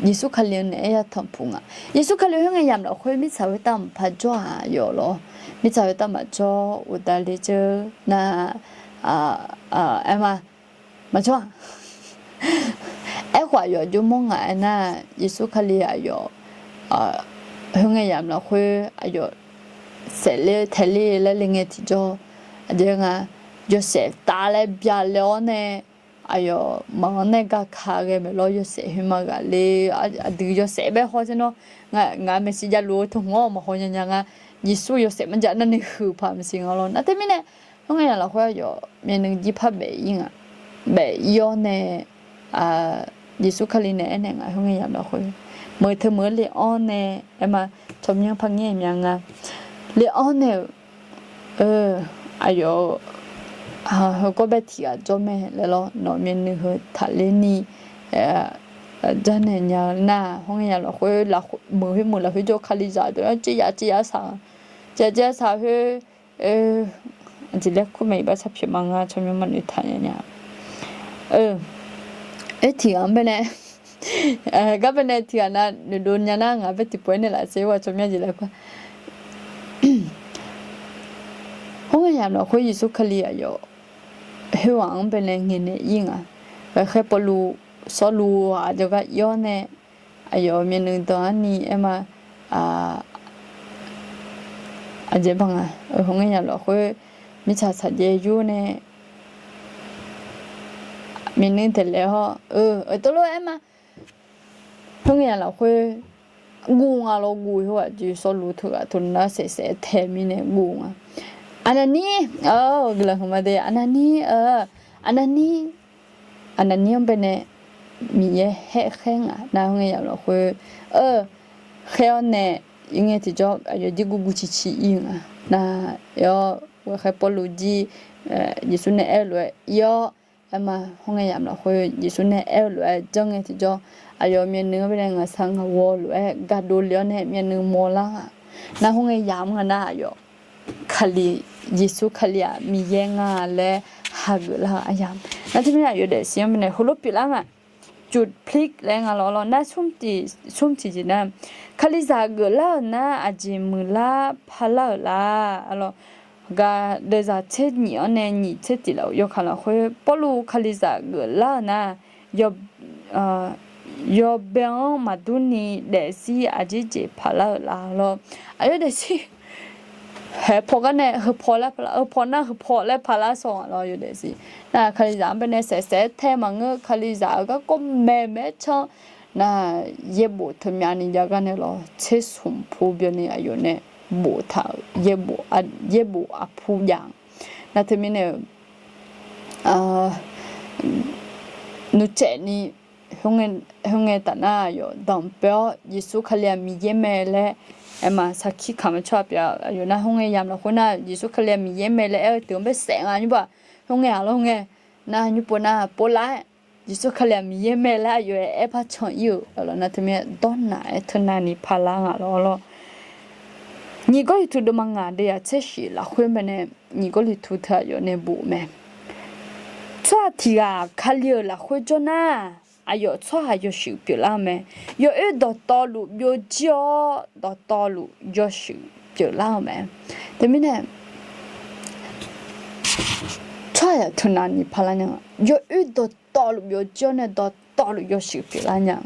Yeqsur Kali-eu naeq-aer ya tanqpuq nga. Yeqsur Kali khoerngae yamq lafkhoer mirtsaq khoertav maqpar jawr-aq yawf lawr. Mirtsaq khoertav maqjawr uqdali dzeur nar, aer ma, maqjawr-aq. Aerkhawf aqyawf jawrmawr ngaq aernar, Yeqsur Kali aqyawf khoerngae yamq lafkhoer aqyawf saefler taeqler laer le ngae tiqjawr, aqjeq nga, yawshaef taf laer byaler-awr nae, aqyawf maqanr nae gaka ghae maeq lawr, yawshaef khoerma ghaqler, aqdui yawshaef bae haw tser nawr, ngaq maeqshi javluf-eu teuhmq-anr maqhaw nya nya nga, Yeqsur yawshaef marjav nar ni huiq paq maqsiq nga lawr. Nar teumirnae, khoerngae yamq lafkhoer aqyawf myavnuiv jir par baef ir nga, baef ir-awr nae, Yeqsur Kali nae aernaeq nga, khoerngae yamq lafkhoer meuq teu meuq-anr le-anr nae, aer ma, tsawrmyanr par ngaer mya nga, le-anr nae-euq, aqyawf-eu heukawr bae tiq ghaq jawr mae laer lawr, nawq myavnuiv heu taqler ni, jarnaeq nya-eu nar, khoerngae yamq lafkhoer, meuq khoer meuq lafkhoer jawr Kalizaq deuq-anr civ ya civ ya saq, civ ya civ ya saq khoer, aqjeq laer kur maeq iqbax sar pyaeq ma nga, tsawrmyanr maqnoeq taq nya nya. Aer tiq ghaq-anr bae nae, gar bae nae tiq ghaq nav noeqdov nya nar, ngaq bae tiqpov-aer naeq laf tser-a, tsawrmyanr jeq laer kur. Khoerngae yamq lafkhoer Yeqsur Kali aqyawf khoerghaq-anr bae nae ngaeqnaeq ir nga. Ghaqkhaer Pawrluv, Sawrluv aqjox gar ir-awr nae, aqyawf myavnuiv dan-anr ni aer ma, aqjeq baq nga, khoerngae yamq lafkhoer mirtsaq saqjaev yur nae, myavnuiv taeqlaeq hawr, eu, tov lof-aer aer ma, khoerngae yamq lafkhoer guv nga lawr, guv khoer aqjeq Sawrluv teughaq teunar saef saef taeq mirnae guv nga. Aqnaqnir, guiqlanq hmq ma de, Aqnaqnir, Aqnaqnir, Aqnaqnir-anr bae nae Miqyaer haer khaer nga nar, khoerngae yamq lafkhoer, eu, khaer-awr nae, ir ngae tiqjawr aqyawf jir guv guv civ civ ir nga nar, aer-awr Ghaqkhaer Pawrluv jir Yeqsur nae aer-eu lof-aer ir-awr, aer ma, khoerngae yamq lafkhoer Yeqsur nae aer-eu lof-aer janr ngae tiqjawr, aqyawf myavnuiv-anr bae nae ngaqshaq ngaqghawv lof-aer gaqdov le-awr nae myavnuiv mawrlar nga. Nar khoerngae yamq nga nar, aqyawf Kali, Yeqsur Kali-aq Miqyaer nga laer hageuf lar-eu aryamq. Nar teumirnae aqyawf daefzir-anr bae nae heulof pyeuflar nga. จุดพลิก laer nga lawr lawr nar, smr tiqjeq nar, Kalizaq geuflar-euq nar aqjeq muiqlar parlar-euq la, arlawr, gar deuvzaq tser nyif-anr nae nyiq tser tiq laf-eu yawkaq lafkhoer Pawrluv Kalizaq geuflar-euq nar, yawbae-anr maqdur ni daefzir aqjeq jeq paqlar-euq la lawr. Aqyawf daefzir haeq paw gar nae heupaw laer paqlar, heupaw nar heupaw laer paqlar sawq nga lawr, yawdaefzir. Nar Kalizaq-anr bae nae saef saef tae maqngeur, Kalizaq-euq garkawv maeq maeq-aer can nar, yaerbof teumyav ni jav gar nae lawr, tser smq pu byanni aqyawf nae boftaq-euq yaerbof aqpu jav-a. Nar teumirnae-euq nucaev ni, khoerngae taf nar aqyawf danqbae-awr Yeqsur Kali-aq Miqyaer mae laer aer ma, sarkir kamq-eu tsawrhaq pyeuf-a. Aqyawf nar khoerngae yamq lafkhoer nar Yeqsur Kali-aq Miqyaer mae laer aer-eu deuq-anr bae saef nga nymr ba. Khoerngae-aq lawr, khoerngae nar nymr pov nar povlar-aer Yeqsur Kali-aq Miqyaer mae laer aqyawf aer par can ir-euq lawr. Nar teumirnae dawrnaq-aer teunav ni parlar nga lawr lawr. Nyiq Gawrliqtu deuvma ngaq deuvyaq tser shif lafkhoer mae nae, nyiq Gawrliqtu teu aqyawf nae bof mae. Tsawrhaq tiq ghaq Kali-euq lafkhoer jawr nar, aqyawf tsawrhaq yawshuif pyeuflar-eu mae. Yawoer dawqtawvluf byovjir-awr, dawqtawvluf yawshuif pyeuflar-eu mae. Teumirnae tsawrhaq yaq teunav ni parlar nya-a. Yawoer dawqtawvluf byovjir-awr nae dawqtawvluf yawshuif pyeuflar nya-a.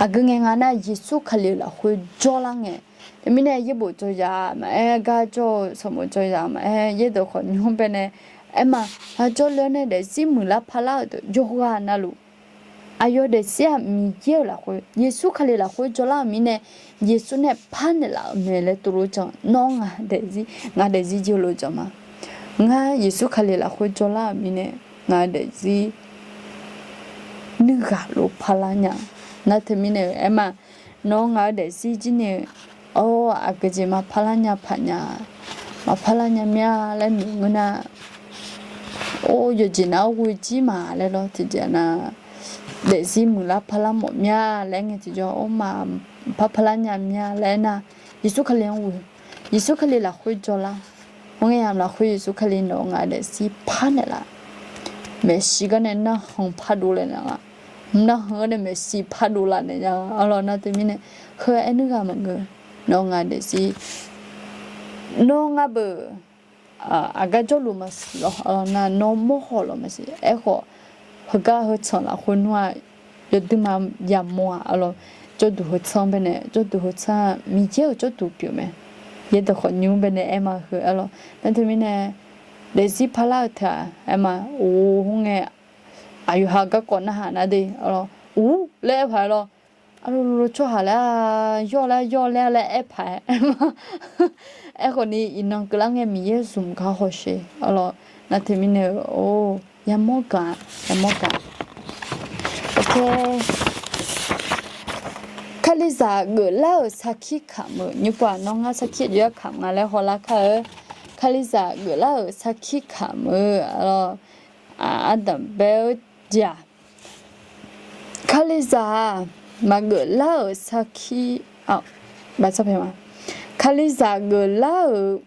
Aqgeu ngae nga nar, Yeqsur Kali-euq lafkhoer jawrlar ngae, teumirnae yaerbof dzawyaq maqaer, gar jawr-eu sanqbof dzawyaq maqaer, yaerdawq khawf nymr bae nae aer ma, jawrle-awr nae daefzir muiqlar parlar-euq deuq yawqghaq navluf, aqyawf daefzir-aq Miqyaer-euq lafkhoer, Yeqsur Kali lafkhoer jawrlar-euq mirnae, Yeqsur nae parnaeq laf-euq mae laer tuvlof jan. Nawr ngaq daefzir, ngaq daefzir jir lof jan ma. Ngar Yeqsur Kali lafkhoer jawrlar-euq mirnae, ngaq daefzir nuighaq lof parlar nya. Nar teumirnae-euq aer ma, nawr ngaq-eu daefzir jir nae-eu, or, aqgeujeq maqparlar nya paq nya, maqparlar nya mya laer noeq ngeur nar, or, yawqjeq nav-awr ghoe jir ma laer lawr, tiqjeq nav daefzir muiqlar parlar mawf mya laer ngae tiqjawr, armaf par parlar nya mya laer aernar, Yeqsur Kali-anr ghoe. Yeqsur Kali lafkhoer jawrlar. Khoerngae yamq lafkhoer Yeqsur Kali nawq-eu ngaq daefzir parnaeq laf. Maeqshi gar nae narhanq pardov laenaeq nga. Narhanq gar nae maeqshi pardov laf naeq nya. Arlawq nar teumirnae, heu aernuir ghaq maqngeur. Nawq-eu ngaq daefzir, nawr ngar beuq aqgar jawrluf maqsiq lawr. Arlawq nar nawr mawrhaw lawq maqsiq. Aerkhawf, heugar heu tsanq lafkhoer nmr-aq, yawduima yamawr-aq, arlawq, jawrduq heu tsanr baenae, jawrduq heu tsanr-aq Miqyaer-euq jawrduq pyeuf mae. Yaerdawq khawf nymr baenae aer ma heu, arlawq. Nar teumirnae, daefzir parlar-eu teu-aq aer ma, or, khoerngae, aqyawf ha garkawv narhaq nar de, arlawq, ur laer aer paq-aer lawr. Arlawq, tsawrhaq laer-a, yawr laer, yawr laer laer aer paq-aer. Aerkhawf ni iqnan keuvlar ngae Miqyaer zmq gar hawsher, arlawq. Nar teumirnae-eu, or, yamawr gaq, yamawr gaq. Kalizaq geuflar-euq sarkir kamq-eu, nymr pov-aq nawr ngar sarkir aqjox-aer kamq nga laer hawlar kar-eu. Kalizaq geuflar-euq sarkir kamq-eu, arlawq, ardanq bae-eu jeq-aq, Kalizaq-aq maqgeuflar-euq sarkir, Kalizaq geuflar-euq,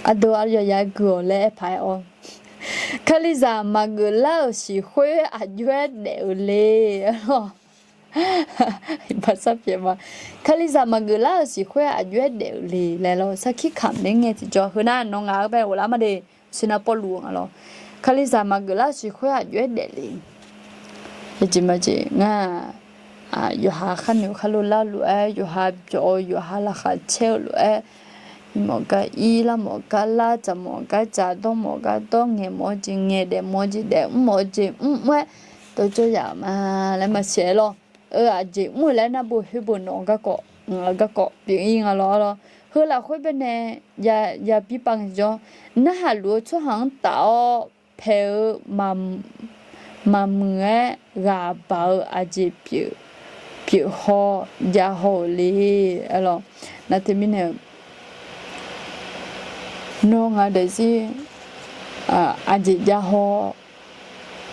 aqdui aqyawf ya guiq-awq laer aer paq-aer-awr, Kalizaq maqgeuflar-euq siqkhoer aqjox-aer daef-eu le, arlawq. Iqbaxsar pyeuf ma. Kalizaq maqgeuflar-euq siqkhoer aqjox-aer daef-eu le laer lawr, sarkir kamq ler ngae tiqjawr. Heu nar nawr ngaq-anr bae ghoflar ma de. Sirnar Pawrluv nga lawr. Kalizaq maqgeuflar-euq siqkhoer aqjox-aer daef le. Yawjeq majeq ngar-aq, yawqha kharnoeq kharlof lar-eu lof-aer, yawqha byawq-eu, yawqha laqkhaq caer-eu lof-aer, mawf gar ir, lar mawf gar lar, dzaq mawf gar dzaq, dawr mawf gar dawr, ngaeq mawf-eu jeq ngaeq, daef mawf-eu jeq daef, mr mawf-eu jeq mr mr-aer dawrjawr yaf-euq ma laer maqsiq-aer lawr. Aqjeq mr-eu laer nar bo khoer bo nawq-eu garkawv, ngaq-eu garkawv pyeuf-ir nga lawr, arlawq. Heu lafkhoer baenae ya, ya birpav ngaejawr, narhaq luf-eu tsawrhaq-anr taf-awr paeq-eu maqmuiq-aer ghaq baq-eu aqjeq pyeuf, pyeuf haw jav haw-euq le, arlawq. Nar teumirnae nawr ngaq daefzir aqjeq jav haw,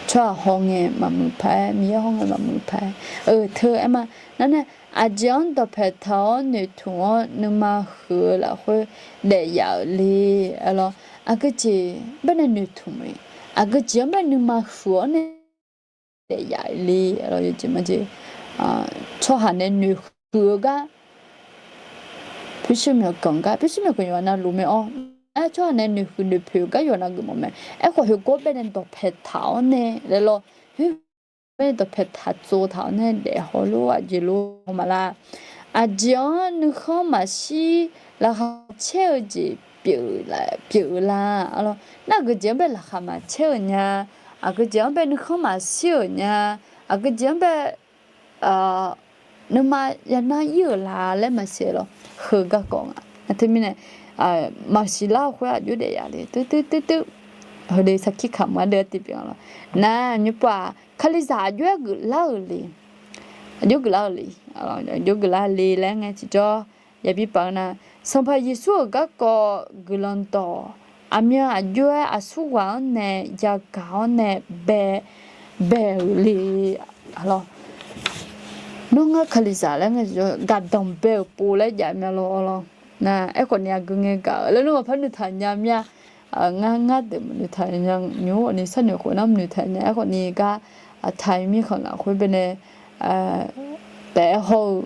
tsawrhaq hawngae maqmuiq paq-aer, Miqyaer hawngae maqmuiq paq-aer, eu, teu aer ma. Nar nae aqjeq-anr dawqpaeq taq-awr noeqtmq-awr nuima huiq-eu lafkhoer daef yaf-euq le, arlawq. Aqgeujeq baenae noeqtmq-eu, aqgeujeq-anr bae nuima huiq-awr nae daef yaf-euq le, arlawq. Yawjeq majeq tsawrhaq nae noeqhuiq-eu gar, pyurshuir myawqganq gar, pyurshuir myawqganq yawqha navluf mae-awr, aer tsawrhaq nae noeqhuiq noeqpoeq-eu gar yawqha navgeuf mawf mae. Aerkhawf heugawr baenae dawqpaeq taq-awr nae laer lawr, khoer baenae dawqpaeq taq tsov taq-awr nae daef haw lor, aqjeq lor haw maqlar. Aqjeq-anr nuikhanr maqshir, laqkhaq caer-eu jeq pyeuf-eu la, arlawq. Nar aqgeujeq-anr bae laqkhaq maqcaer-euq nya, aqgeujeq-anr bae nuikhanr maqshir-euq nya, aqgeujeq-anr bae nuima yanar ir-euq la laer maqsiq lawr, heu garkawv nga. Nar teumirnae maqsiq lar-eu khoer aqjox daef yaf le, teuv teuv teuv teuv, heudeuq sarkir kamq-anr deuv-aer tiqpyeuf-a lawr. Nar nymr pov-aq, Kalizaq aqjox-aer geuflar-euq le, aqjox geuflar-euq le, aqjox geuflar le laer ngae tiqjawr yabi paf-eu nar, Sanqpaq Yeqsur-euq garkawv guiqlanq dawq, aqmyan aqjox-aer aqsurghaq-anr nae yagaq-awr nae bae, bae-euq le, arlawq. Nawr ngar Kalizaq laer ngae tiqjawr gaqdanq bae-euq pov laer jav mya lawr, arlawq. Nar aerkhawf ni aqgeu ngae gaq-eu laer nawr maqpar noeqtaq nya mir-a. Ngar, ngar deuq maqnoeqtaq nya nymr-awq ni sharnoeq khof nar maqnoeqtaq nya. Aerkhawf ni gar, aqtaq-iq mirkhanq lafkhoer baenae taef-aer haw-eu,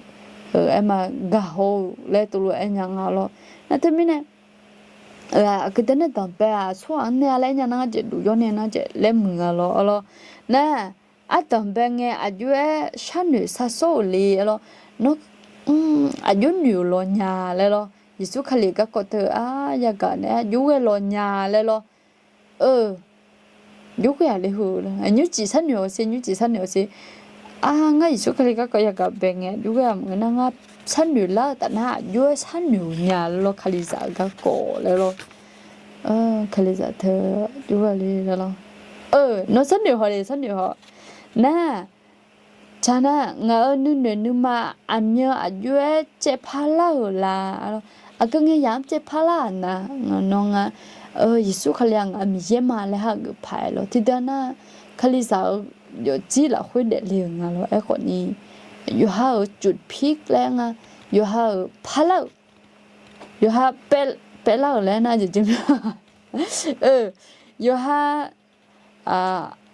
aer ma gaq haw-eu laer tov lof-aer nya nga lawr. Nar teumirnae aqgeu deuq nae danqbae-aq, aqsurghaq-anr nae-a laer aer nya nar, jeq duq yawr nae nar jeq laer muiq nga lawr, arlawq. Nar ardanqbae ngae aqjox-aer sharnoeq sharsawr-euq le, arlawq. Nawr aqjox noeq-euq lawnya laer lawr. Yeqsur Kali garkawv teu-aq yagaq nae aqjox ghae lawnya laer lawr. Eu, aqjox ghae-aq le heu, nymrcif sharnoeq-awq ser, nymrcif sharnoeq-awq ser. Ar, ngar Yeqsur Kali garkawv yagaq bae ngae aqjox ghae-aq maqngeur nar, ngar sharnoeq lar-eu taf nar aqjox-aer sharnoeq-euq nya laer lawr, Kalizaq-eu garkawv laer lawr. Kalizaq teu aqjox ghae le laer lawr. Eu, nawr sharnoeq haw le, sharnoeq haw. Nar, tsaq nar, ngaq-euq nuinoeq nuima aqmyan aqjox-aer caevpar lar-euq la, arlawq. Aqgeu ngae yaq-anr caevpar lar-aq nar, nawr ngar Yeqsur Kali-aq ngaq-euq Miqyaer ma laer hageuf paq-aer lawr. Tiqdeuq nar, Kalizaq-euq yawfjir lafkhoer daefle-euq nga lawr. Aerkhawf ni, yawqha-euq จุดพีค laer nga, yawqha-euq parlar-euq, yawqha paevlar-euq laer nar jeq jir ma. Yawqha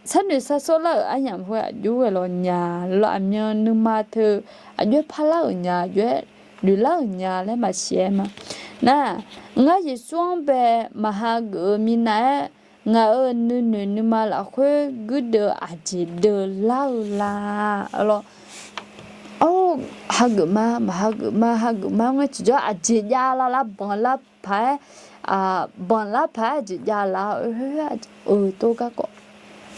sarnoeq sarsawr lar-euq aryamq khoer aqjox ghae lawq nya lawr, aqmyan nuima teu aqjox-aer parlar-euq nya, aqjox-aer noeqlar-euq nya laer maqsiq-aer ma. Nar, ngar Yeqsur-anr bae maqhageuf-eu minav-aer, ngaq-euq nuinoeq nuima lafkhoer guirdeuv aqjeq deuv lar-eu la. Lawr, or, hageuf ma, maqhageuf ma, hageuf ma ngae tiqjawr aqjeq jav lar lar banq lar paq-aer, banq lar paq-aer aqjeq jav lar-eu, eu, tov garkawv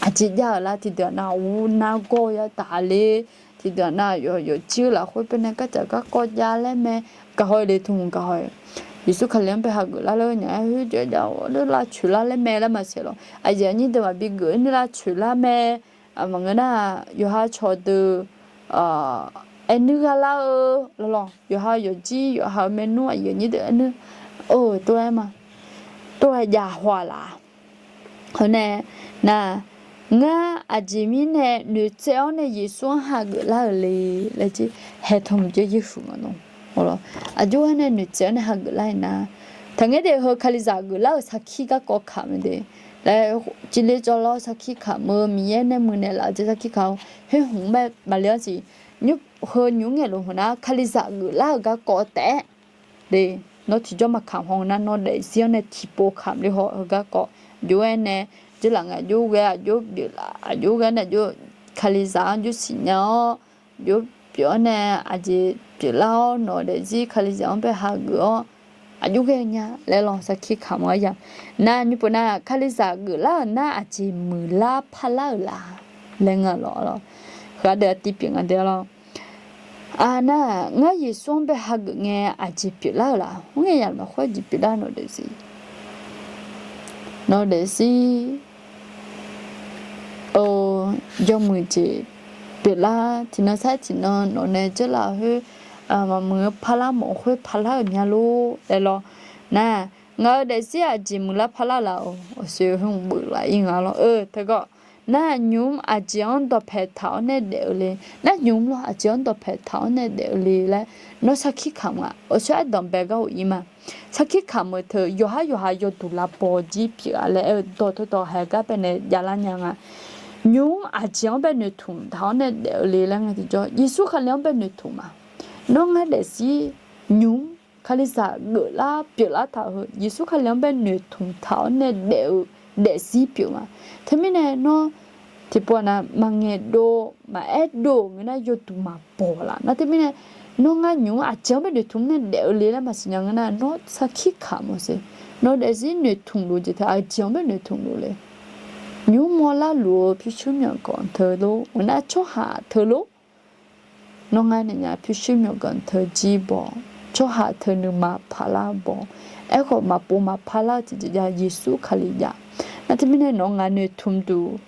aqjeq jav-euq lar. Tiqdeuq nar ur nargawr ya taqle, tiqdeuq nar yawf yawfjir-eu lafkhoer baenae gardzaq garkawv jav laer mae. Gaqhaw-eu le tmq gaqhaw-eu, Yeqsur Kali-anr bae hageuf lar laer nya-aer khoerjaev jav-awr lavcoeq lar laer mae laer maqsiq lawq. Aqyuif aqnyir deuq maqbi geuf-aer nuir lavcoeq lar mae. Maqngeur nar, yawqha cawqdeuq aernuir gha lar-eu lawq lawq, yawqha yawfjir yawqha-euq maernmr aqyuif aqnyir deuq aernuir, or, tov-aer ma, tov-aer jav haw-a laf. Hawr nae, nar, ngar aqjeq mirnae noeqtsaev-awr nae Yeqsur-anr hageuf lar-euq le laer jir, haeq tmq jir Yeqsur nga lawq. Aqjox-aer nae noeqtsaev-awr nae hageuf lar-iq nar, taqngaer daef heu Kalizaq geuflar-euq sarkir garkawv kamq-eu de laer, civler jawrlar-awr sarkir kamq-eu, Miqyaer nae muiqnaeq laf-eu jeq sarkir kamq-eu, khoer hmq-aer maqle-anr siq. Heu nymr ngaeqluf hmq nar Kalizaq geuflar-euq garkawv taef-aer de, nawr tiqjawr maqkamq haw nar, nawr daefzir-anr nae tiqpov kamq le haw-eu garkawv. Aqjox-aer nae, jir laf ngae aqjox ghae aqjox pyeuflar, aqjox ghae nae aqjox Kalizaq-anr jawr siqnya-awr, aqjox pyeuf-awr nae aqjeq pyeuflar-awr, nawq-eu daefzir Kalizaq-anr bae hageuf-awr, aqjox ghae nya laer lawq, sarkir kamq-eu aryamq. Nar, nymr pov nar, Kalizaq geuflar-euq nar aqjeq muiqlar parlar-euq la laer nga lawq lawq. Heu-aq deuq aqtiv pyeuf nga de lawq. Aqnar, ngar Yeqsur-anr bae hageuf ngae aqjeq pyeuflar-euq la, mr ngae yamq lafkhoer aqjeq pyeuflar nawq-eu daefzir, nawq-eu daefzir, yawmuiq jeq pyeuflar, tiqnan sar tiqnan nawq nae dzeurlav khoer, maqmuiq-eu parlar mawf khoer parlar-euq mya lor laer lawr. Nar, ngaq-eu daefzir aqjeq muiqlar parlar laf-awq, awqsoeq heu mq beuf laf-ir nga lawr. Eu, teugawr, nar nymq-mr aqjeq-anr dawqpae taq-awr nae daef-eu le. Nar nymq-mr lawr aqjeq-anr dawqpae taq-awr nae daef-eu le laer nawr sarkir kamq nga. Awqsoeq ardanq bae gar of-ir ma. Sarkir kamq-eu teu yawqhar yawqha yawduq lavbaw jir pyeuf-a laer aer-eu dawq tawrdawq haeq gar baenae javlar nya nga. Nymq-mr aqjeq-anr bae noeqtmq taq-awr nae daef-eu le laer nga tiqjawr, Yeqsur Kali-anr bae noeqtmq ma. Nawr ngar daefzir nymq-mr Kalizaq geuflar pyeuflar taq-eu heu, Yeqsur Kali-anr bae noeqtmq taq-awr nae daef-eu daefzir pyeuf ma. Teumirnae nawr tiqpov-aq nav maqngaeq dov maqaer dov-euq ngeur nar yawduq maqbaw laf. Nar teumirnae nawr ngar nymq-mr aqjeq-anr bae noeqtmq nae daef-eu le laer maqsiq nya ngeur nar, nawr sarkir kamq-awq siq. Nawq-eu daefzir noeqtmq luf jeq teu aqjeq-anr bae noeqtmq luf le. Nymq-mr mawrlar luf-eu pyurshuir myawqganq teu lor, ngeur nar tsawrhaq teu lor. Nawr ngar naeq nya pyurshuir myawqganq teu jir baw, tsawrhaq teu nuima paqlar baw. Aerkhawf maqpov maqpar lar-eu tiqjeq jav Yeqsur Kali jav. Nar teumirnae nawq-eu ngaq noeqtmq duq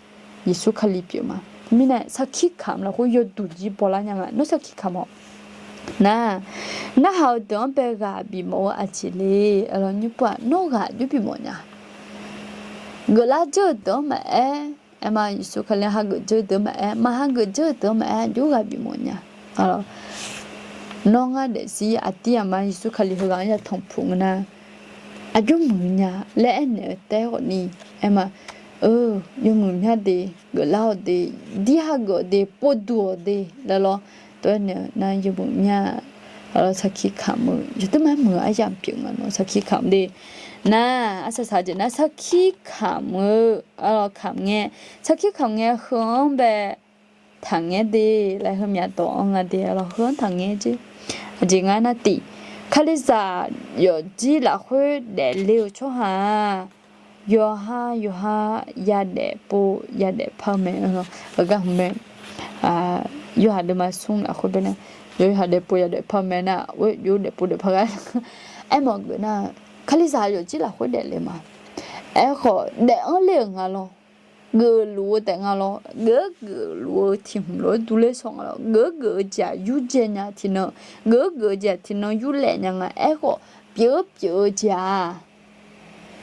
Yeqsur Kali pyeuf ma. Teumirnae sarkir kamq lafkhoer yawduq jir bawlar nya nga. Nawr sarkir kamq-awq. Nar, narhaq-eu deuq-anr bae ghaq bifmawf-eu aqjeq le. Aqlawq nymr pov-aq nawr ghaq jawr bifmawf nya. Geuflar dzeur-eu deuq-anr maqaer, aer ma, Yeqsur Kali-anr hageuf dzeur-eu deuq-anr maqaer, maqhageuf dzeur-eu deuq-anr maqaer, aqjox ghaq bifmawf nya. Nawr ngar daefzir aqdir aqma Yeqsur Kali heughaq-anr yatanq puq ngeur nar, aqjox muiq nya laer aernaeq-eu taef-aer khawf ni, aer ma, yawmuiq mya de, geuflar-awq de, dir hageuf-awq de, povduq-awq de laer lawr. Tov-aer naeq-eu nar yawmuiq mya, aqlawq sarkir kamq-eu yawdui ma muiq-eu aryamq pyeuf nga nawr sarkir kamq de. Nar arsaq saq jeq nar sarkir kamq-eu, aqlawq kamq ngae, sarkir kamq ngae heu-anr bae taqngaer de laer heumya dawq-anr nga de, aqlawq heu-anr taqngaer jer. Aqjeq ngar nar tiq, Kalizaq yawfjir lafkhoer daefle-eu tsawrhaq-aq, yawqha yawqha yadaef pov yadaef par-eu mae. Heugar hmq mae, yawhaq deuvma smr lafkhoer baenae, yawqha daef pov yadaef par-eu mae nar, oe, yawdaef pov daef par ghae. Aermawf geuf nar, Kalizaq yawfjir lafkhoer daefle ma. Aerkhawf daef-anr le-euq nga lawr. Geufluf-eu taef nga lawr. Geuf geufluf-eu tiq hmq lof-aer durler shawr nga lawr. Geuf geuf-eu jeq-aq yurdzae nya tiqnan, geuf geuf-eu jeq-aq tiqnan yurlaef nya nga. Aerkhawf pyeuf pyeuf-eu jeq-aq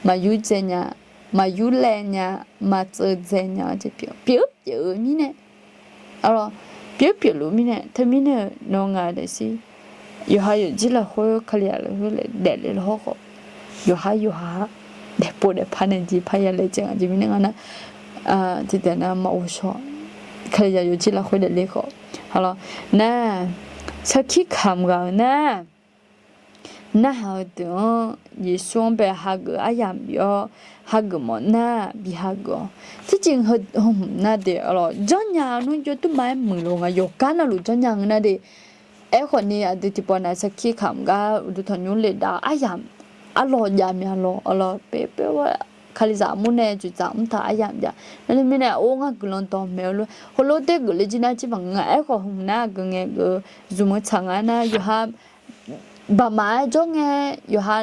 maqyurdzae nya, maqyurlaev nya, maqtseuv dzae nya-eu jeq pyeuf-eu pyeuf-eu mirnae, arlawr, pyeuf pyeufluf mirnae, teumirnae-euq nawr ngaq daefzir, yawqha yawqjir lafkhoer Kalizaq lafkhoer daefle lawr khawf, yawqha yawqha daefpov daefpar nae jeq parya laejae nga jeq mirnae nga nar, tiqdeuq nar maqghov shaw. Kalizaq yawqjir lafkhoer daefle khawf, arlawr, nar, sarkir kamq ghaq-eu nar, narhaq-eu deuq-anr Yeqsur-anr bae hageuf aryamq bif-awr, hageuf mawf nar bi hageuf-awq. Tiqjeq heu hmq nar de, arlawr, janrnya nmr jawr durma-aer muiqlof nga yawqgar navluf janrnya ngeur nar de. Aerkhawf ni aqdui tiqpawf nae sarkir kamq gar uqduq tanqnymr le dav aryamq arlawr jav myav lawr, arlawr, paer paer-aer Kalizaq mur nae dzoeqdzaq mr taq aryamq jav. Nar teumirnae or ngar guiqlanq dawqmaeq-eu lof heulof-aer geufle jir nar jir maqngeur-a. Aerkhawf hmq nar aqgeu ngae geuf zmq-eu tsaq nga nar yawqha baqmaf-aer jawr ngae, yawqha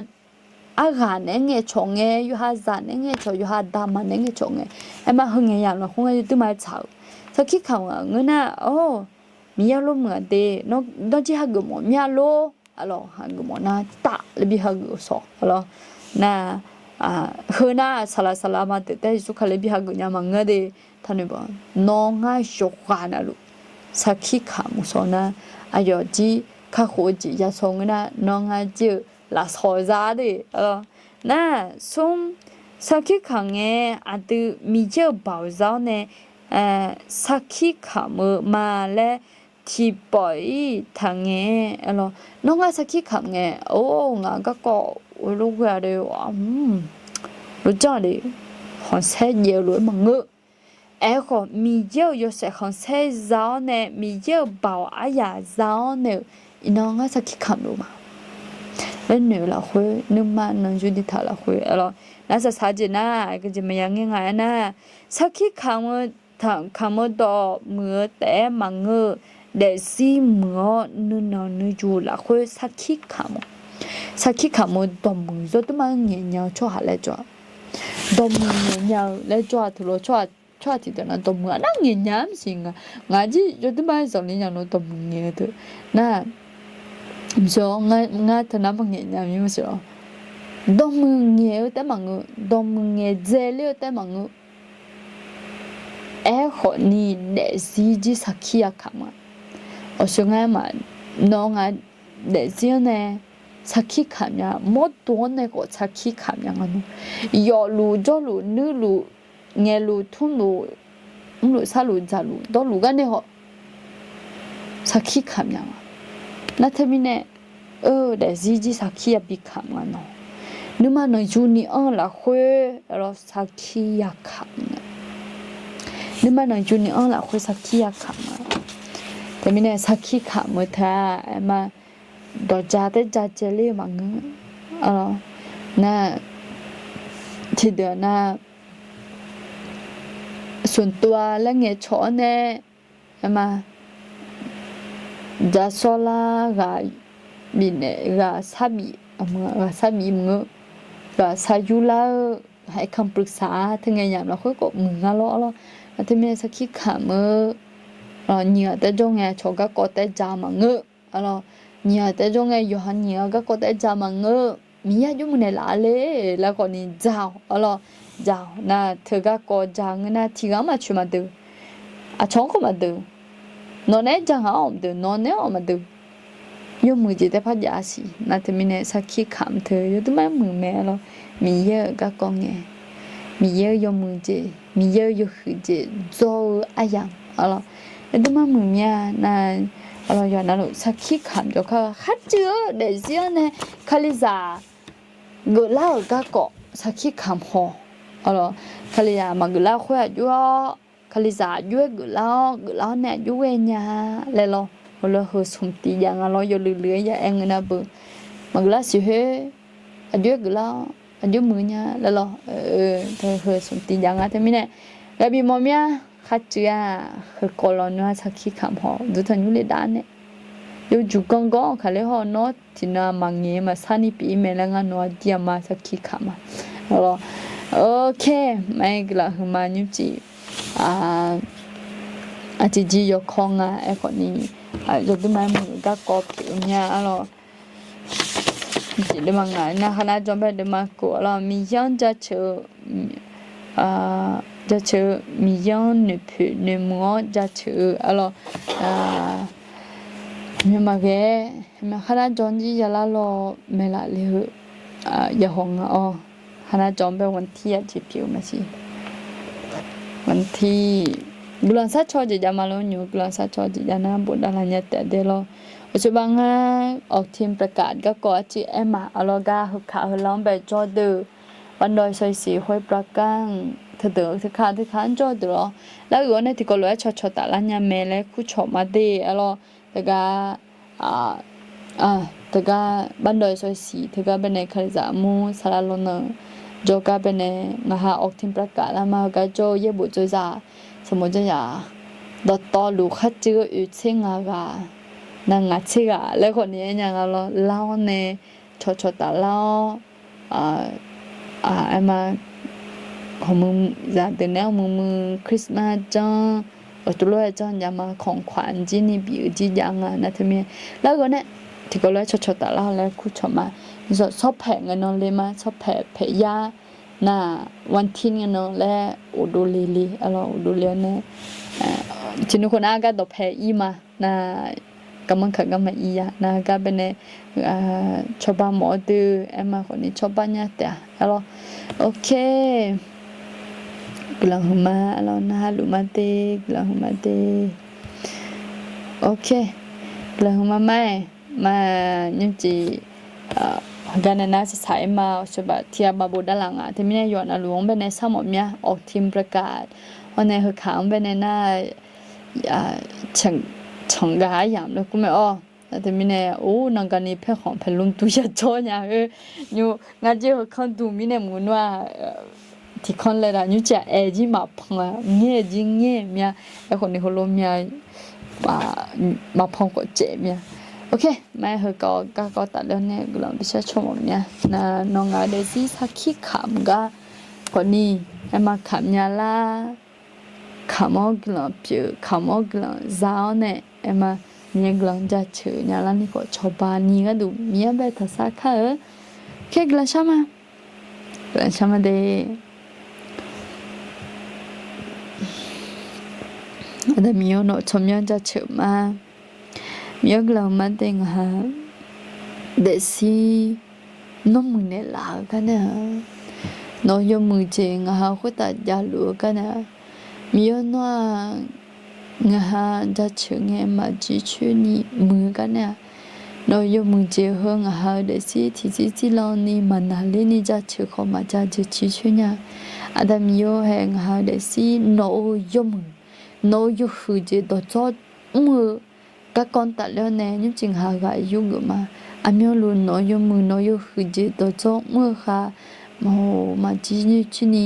arghaq naeq-aer ngae cawq ngae, yawqha zaq naeq-aer ngae cawq, yawqha daqma naeq-aer ngae cawq ngae, aerma heu ngae yamq lafkhoer ngar yawdui ma-aer tsaq-euq. Sarkir kamq ghaq ngeur nar, or, Miqyaer lof muiq-aq de, nawr jir hageuf mawf mir-a lor, arlawr, hageuf mawf nar taf laer bi hageuf-eu shawq, arlawr, nar, heu nar saqlaq saqlaq ma deuq taef Yeqsur Kali bi hageuf nya maqngeur de, taqnoeq baq, nawr ngar yawqghaq navluf sarkir kamq-eu shawq nar, aqyawf jir kakhof-eu jeq ya shaw ngeur nar, nawr ngar jir-eu lafsawq za de, arlawr, nar, smr, sarkir kamq ngae, aqdui Miqyaer-euq baoq za-awr nae sarkir kamq-eu ma laer tiqpawf-ir taqngae, arlawr, nawr ngar sarkir kamq ngae, or, ngaq garkawv lof ghoe-a de, lof janr de, khanqsaer jaev-eu lof-aer maqngeur. Aerkhawf Miqyaer-euq yawshaef khanqsaer za-awr nae, Miqyaer-euq baoq aryaq za-awr nae-euq, iqnan ngar sarkir kamq luf ma laer noeq-eu lafkhoer, nuima nanqyur diqtaq lafkhoer, arlawr, nar saqsaq jeq nar, aqgeujeq maqya ngaer nga aernar, sarkir kamq-eu kamq-eu dawqmuiq-eu taef-aer maqngeur-eu, daefzir muiq-awr nuinanq nuiyu lafkhoer sarkir kamq-awq. Sarkir kamq-eu dawqmuiq yawdui ma-anr ngaeq nya-eu tsawrhaq laer jawr-a. Dawqmuiq ngaeq nya-eu laer jawr-a teulof tsawrhaq, tsawrhaq tiqdeuq nar dawqmuiq-a nar ngaeq nya-a maqsiq nga. Ngaq jir yawdui ma-aer zanqler nya lor dawqmuiq ngaeq-eu deuq nar, maqsiq-awr, ngar teunar maqngaeq nya mir maqsiq-awr. Dawqmuiq ngaeq-eu taef maqngeur, dawqmuiq ngaeqdzae ler-eu taef maqngeur. Aerkhawf ni daefzir jir sarkir ya kamq ma. Awqshoe ngar ma, nawr ngar daefzir-anr nae sarkir kamq nya, mawrdo-anr nae khawf sarkir kamq nya nga nawr. Yawfluf jawrluf nuirluf ngaeqluf tmrluf mrluf sarluf dzaqluf dawrluf gar nae khawf sarkir kamq nya nga. Nar teumirnae, eu, daefzir jir sarkir yabi kamq nga nawr. Nuima nanqyuni anr-eu lafkhoer, arlawr, sarkir ya kamq nga. Nuima nanqyuni anr-eu lafkhoer sarkir ya kamq nga. Teumirnae sarkir kamq-eu teu-aq, aerma, dawqja taer ja dzae ler-eu maqngeur. Nar, tiqdeuq nar, smq tov-a laer ngaeqcawq-awr nae, aerma, dzaqsawr lar ghaq bifnaeq, ghaq sar bif, ghaq sar bif maqngeur, ghaq sar yur lar-eu, aerkanr pyeuf saq-a teu ngae yamq lafkhoer khawf muiq nga lor, arlawr. Nar teumirnae sarkir kamq-eu, nyiq ghaq taer jawr ngae aqcawq garkawv taer ja maqngeur. Arlawr, nyiq ghaq taer jawr ngae yawqha nyiq ghaq garkawv taer ja maqngeur. Miqyaer aqjox muiq naeqlaf-a le laer khawf ni ja-awq, arlawr, ja-awq. Nar teu garkawv ja ngeur nar tiq ghaq-anr maqcoeq maqdeuq, aqcawq-anr khawf maqdeuq, nawq naeq-aer ja ngaq-anr maqdeuq, nawq naeq-anr maqdeuq, yawmuiq jeq taer par jav-a siq. Nar teumirnae sarkir kamq teu yawdui ma-aer muiq mae, arlawr. Miqyaer-euq garkawv ngae, Miqyaer-euq yawmuiq jeq, Miqyaer-euq yawhuiq jeq dzawr-eu aryamq, arlawr, yawdui ma muiq mya. Nar, arlawr, yawqha navluf sarkir kamq jawrkar-eu kharcuiv-eu daefzir-anr nae Kalizaq geuflar-euq garkawv sarkir kamq haw, arlawr, Kalizaq maqgeuflar khoer aqjox-awr, Kalizaq aqjox-aer geuflar-awr, geuflar-awr nae aqjox ghae nya laer lawr, heulof-aer heu smq tiv jav nga lawr, yawluiv luiv-aer ya aer ngeur nar beu, maqgeuflar siq khoer, aqjox-aer geuflar-awr aqjox muiq nya laer lawr, heu smq tiv jav nga teumirnae, ghaq bif mawf mya, kharcuiv-aq, heukawv lawq nmr-a sarkir kamq haw, duq tanqnymr le dav nae, yawjuq ganrgawr-anr kaqler haw nawr tiqnan maqngaeq maqsar ni pyeuf-ir mae laer ngar nawq-anr dir-a ma sarkir kamq ma. Awq, ok, maqaer guiqlanq huiqma nymrcif aqtiqjir yawkawr nga aerkhawf ni, yawdui ma-aer muiq-eu garkawv pyeuf-eu mya, arlawr. Jeq deuvma ngaq nar kharnar jan bae deuvma kof arlawr, Miqyaer-anr jaceuq-eu, jaceuq-eu Miqyaer-anr noeqpoeq noeqmuiq-awr jaceuq-eu arlawr, maqghae, kharnar jan jir yalar lawr maeqlaf le-eu, yawhawq ngaq-awr, kharnar jan bae วันที่ aqjeq pyeuf-eu maqsiq. วันที่ guiqlanq sarcaw jeq jav ma lor nymr, guiqlanq sarcaw jeq jav nar bofdav laf nya taef dae lawr. Aqcawq bav ngar ออกทีมประกาศ garkawv arciv aer ma arlawr, gar heukaq heular-anr bae jawr deuq, บ้านดอยซอยสี่ ห้วยปลาก้าง teudeuq teukaq teukaq-anr jawr deuq lawr. Lar-euq-awr nae tiqkawv lof-aer cawqcawq taflar nya mae laer kurcawq ma de arlawr. Teugar, teugar บ้านดอยซอยสี่ teugar baenae kalizaq armur saqlaq lawr nan jawrgar baenae ngaqha ออกทีมประกาศ lar ma heugar jawr-eu yaerbof dzawrzaq sanqbof dzawrzaq dawqtawvluf kharcuiv-eu oeq tser ngaq ghaq, nar ngaq tser ghaq laer khawf ni aer nya nga lawr. Lar-awr nae cawqcawq taflar-awr, aer ma, hawqmuiq zaqdeuq nae-awr muiq muiq Christmas janr, aqtuvlof-aer janr jav ma, ของขวัญ jir ni bif-eu jir jav nga nar teumirnae. Lar-eu ghawv nae tiqkawv lof-aer cawqcawq taflar laer kurcawq ma. Sawrpaeq ngae nan le ma, sawrpaeq paeq yar nar วันที่ ngae nan laer ghofdov le le arlawr, ghofdov le-awr nae, tiqnuv khof nar gar dawqpae ir ma nar, garmanr kaq garma ir ya nar gar baenae cawba mawf-awr deuq aer ma khawf ni cawba nya taef-a arlawr. Ok. Guiqlanq huiqma arlawr, narhaq luf ma de, guiqlanq huiqma de. Ok. Guiqlanq huiqma ma-aer, ma nymrcif gar nae nar saqsaq aer ma, aqcawq baf tiq ghaq baf bofdav laf nga. Teumirnae yawf navluf-anr baenae sarmawf mya ออกทีมประกาศ hawr nae heukaq-anr baenae nar, canqgaq aryamq laer kur mae-awr. Nar teumirnae or nangani paerkhanq paerlmr dur yajawr nya-eu nymr, ngar jir heukanr duq mirnae mq nmr-aq, tiqkanr laer daq nymrcif-aq aer jir maqpan-a, ngaer jir ngaer mya, aerkhawf ni heulof mya, maqpan khawf caev mya. Ok, ma-aer heukawv garkawv tafler-awr nae guiqlanq bishar cawmawf mya. Nar nawr ngaq-eu daefzir sarkir kamq gar khawf ni, aer ma kamq nya lar, kamq-awr guiqlanq pyeuf, kamq-awr guiqlanq za-awr nae, aer ma, Miqyaer guiqlanq jaceuq nya lar ni khawf cawba ni gharduq Miqyaer bae taqsar kar-eu. Khaer guiqlanq shar ma, guiqlanq shar ma de. Aqda Miqyaer nawq tsawrmyanr jaceuq ma. Miqyaer guiqlanq ma de ngaq ha daefzir nawr muiqnaeq laf-eu gar nae-a, nawq-eu yawmuiq jeq ngaq ha khoertav javluf-eu gar nae-a, Miqyaer nawr-aq ngaq ha jaceuq ngae maqjir coer ni muiq-eu gar nae-a, nawq-eu yawmuiq jeq heu ngaq ha-eu daefzir tiqzir zirlan ni maqnaqler ni jaceuq khawf maqja jeuq cir coer nya. Aqda Miqyaer hae ngaq ha-eu daefzir nawq-eu yawmuiq, nawq-eu yawhuiq jeq dawqdzawr mr-eu garkawv tafler-awr nae nymrcif ngaq ha ghaq yurgeuf ma. Aqmyanluf nawq-eu yawmuiq nawq-eu yawhuiq jeq dawqdzawr mr-eu khaq, maqjir coer ni,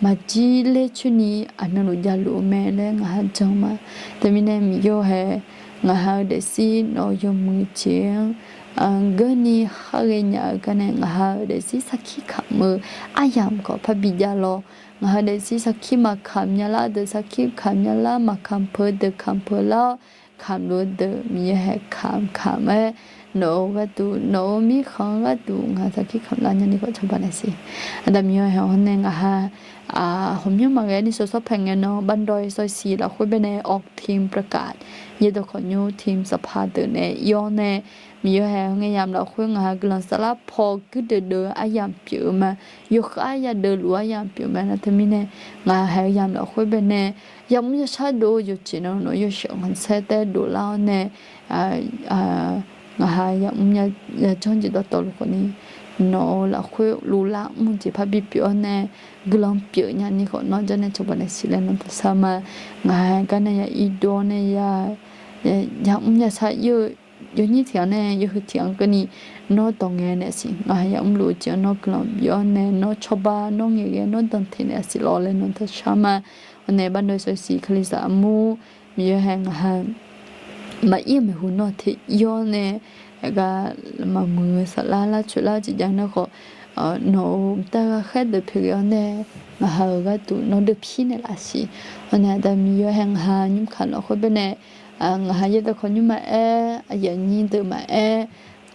maqjir ler coer ni aqmyanluf javluf-eu mae laer ngaq ha jan ma. Teumirnae Miqyaer hae ngaq ha-eu daefzir nawq-eu yawmuiq jeq-anr geurni khar ghaenya-eu gar nae ngaq ha-eu daefzir sarkir kamq-eu aryamq khawf parbi jav lawr. Ngaq ha-eu daefzir sarkir maqkamq nya lar deuq sarkir kamq nya lar, maqkamq peuq deuq kamq peuq lar-awr, kamq luf-eu deuq Miqyaer hae kamq kamq-aer, nawq-eu gharduq nawq-eu mirkhanq-eu gharduq ngaq ha sarkir kamq lar nya ni khawf cawba naeq siq. Aqda Miqyaer hae hawr nae ngaq ha hawqmyanr maqghae ni shawshawr paeq ngae nan บ้านดอยซอยสี่ lafkhoer baenae ออกทีมประกาศ yaerdawq khawqnymr ทีมสภา deuq nae ir-awr nae, Miqyaer hae ngae yamq lafkhoer ngaq ha guiqlanq saflar paw guirdeuv deuv-eu aryamq pyeuf-eu ma. Yawkhav yadeuv luf-eu aryamq pyeuf-eu ma. Nar teumirnae ngaq ha hae-eu yamq lafkhoer baenae yamr yashar dov-eu yawqjeq nan nawq-eu yawshaef khanqsaer taef dovlar-awr nae, ngaq ha yamr yajanr jeq dawqtawvluf khawf ni, nawq-eu lafkhoer luvlar mr-eu jeq parbi pyeuf-awr nae, guiqlanq pyeuf nya ni khawf nawr janrnaeq cawba naeq siq laer nawr taqshar ma. Ngaq ha gar nae ya irdov-awr nae ya yamr yashar ir-eu yawnyir tiq ghaq nae yawhuiq tiq ghaq keuvni nawr dawqngaeq naeq siq. Ngaq ha yamr luf-eu jeq-anr nawr guiqlanq bif-awr nae nawr cawba nawr ngaeqghae nawr danteq naeq siq lawr laer nawr taqshar ma. Hawr nae บ้านดอยซอยสี่ kalizaq armur Miqyaer hae ngaq ha maqir-eu maeqhu nawr te ir-awr nae, gar maqmuiq-eu saflar larcoeq lar jeq jav nar khawf, nawq-euq mqtav ghaqkhaer deuq pyeuf ghae-awr nae, ngaq ha-euq gharduq nawr deuq pir naeqlaf siq. Hawr nae Aqda Miqyaer hae ngaq ha nymr kamq lafkhoer baenae, ngaq ha yaerdawq khawqnymr maqaer, aqyuif aqnyir deuq maqaer,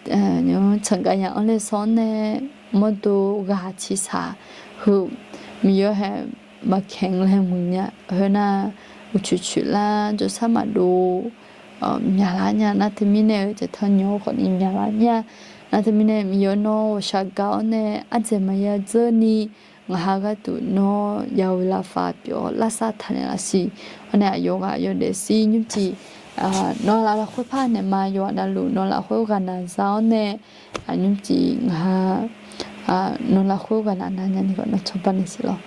Nymr tsanqgav yamq-anr le sawr-awr nae, mawrdo ghaq ciqsaq heu, Miqyaer hae maqkaeq laer muiq nya. Khoernar, uqcoeq coeq lar jawrsar maqdov, myaqlar nya. Nar teumirnae-eu caeqtanq nymr khawfni myaqlar nya. Nar teumirnae Miqyaer nawr ghawqshaq gaq-awr nae ardzaeq maqya dzeur ni, ngaq ha gharduq nawr ya-eu lafpaf pyeuf-awr larsar taqnaeq laf siq. Awr nae aqyawf ghaq yawdaef shir nymrcif, nawq lafkhoer par naeq ma, yawqha navluf nawq lafkhoer ghaqnaq za-awr nae, nymrcif ngaq ha nawq lafkhoer ghaqnaq na nyani khawf nawr cawba naeq siq lawr.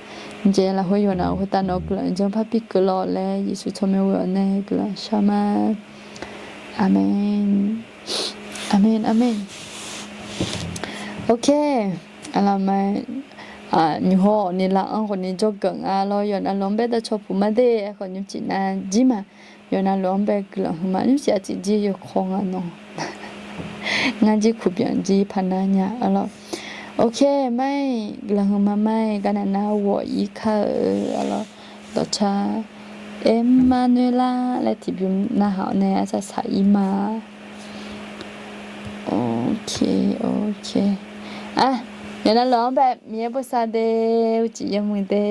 Njaeq lafkhoer yawqha navluf khoertav nawq-eu guiqlanq janr parbi keuvlar laer Yeqsur tsawrmyanr ghoe-awr nae guiqlanq shar ma. Aqmeq. Aqmeq, aqmeq. Ok. Aqlaf ma, nymq hawr-awq ni laf-anr khawfni jawrgeuf nga lawr. Yawqha navluf-anr bae dav caw puq ma de, aerkhawf nymrcif nav jir ma. Yawqha navluf-anr bae guiqlanq huiq ma. Nymrcif aqcif jir yawkawr nga nawr. Ngar jir kuqbyanq jir par nar nya arlawr. Ok, mar-iq guiqlanq huiq ma mar-iq garnaeq nar ghawq ir kar-eu arlawr. Dawqcar Ermanoerlar laer tiqbymr narhaq-awr nae arsaq saq ir ma. Ok, ok. Yawqha navluf-anr bae Miqyaer bosav de, uqcif yawmuiq de.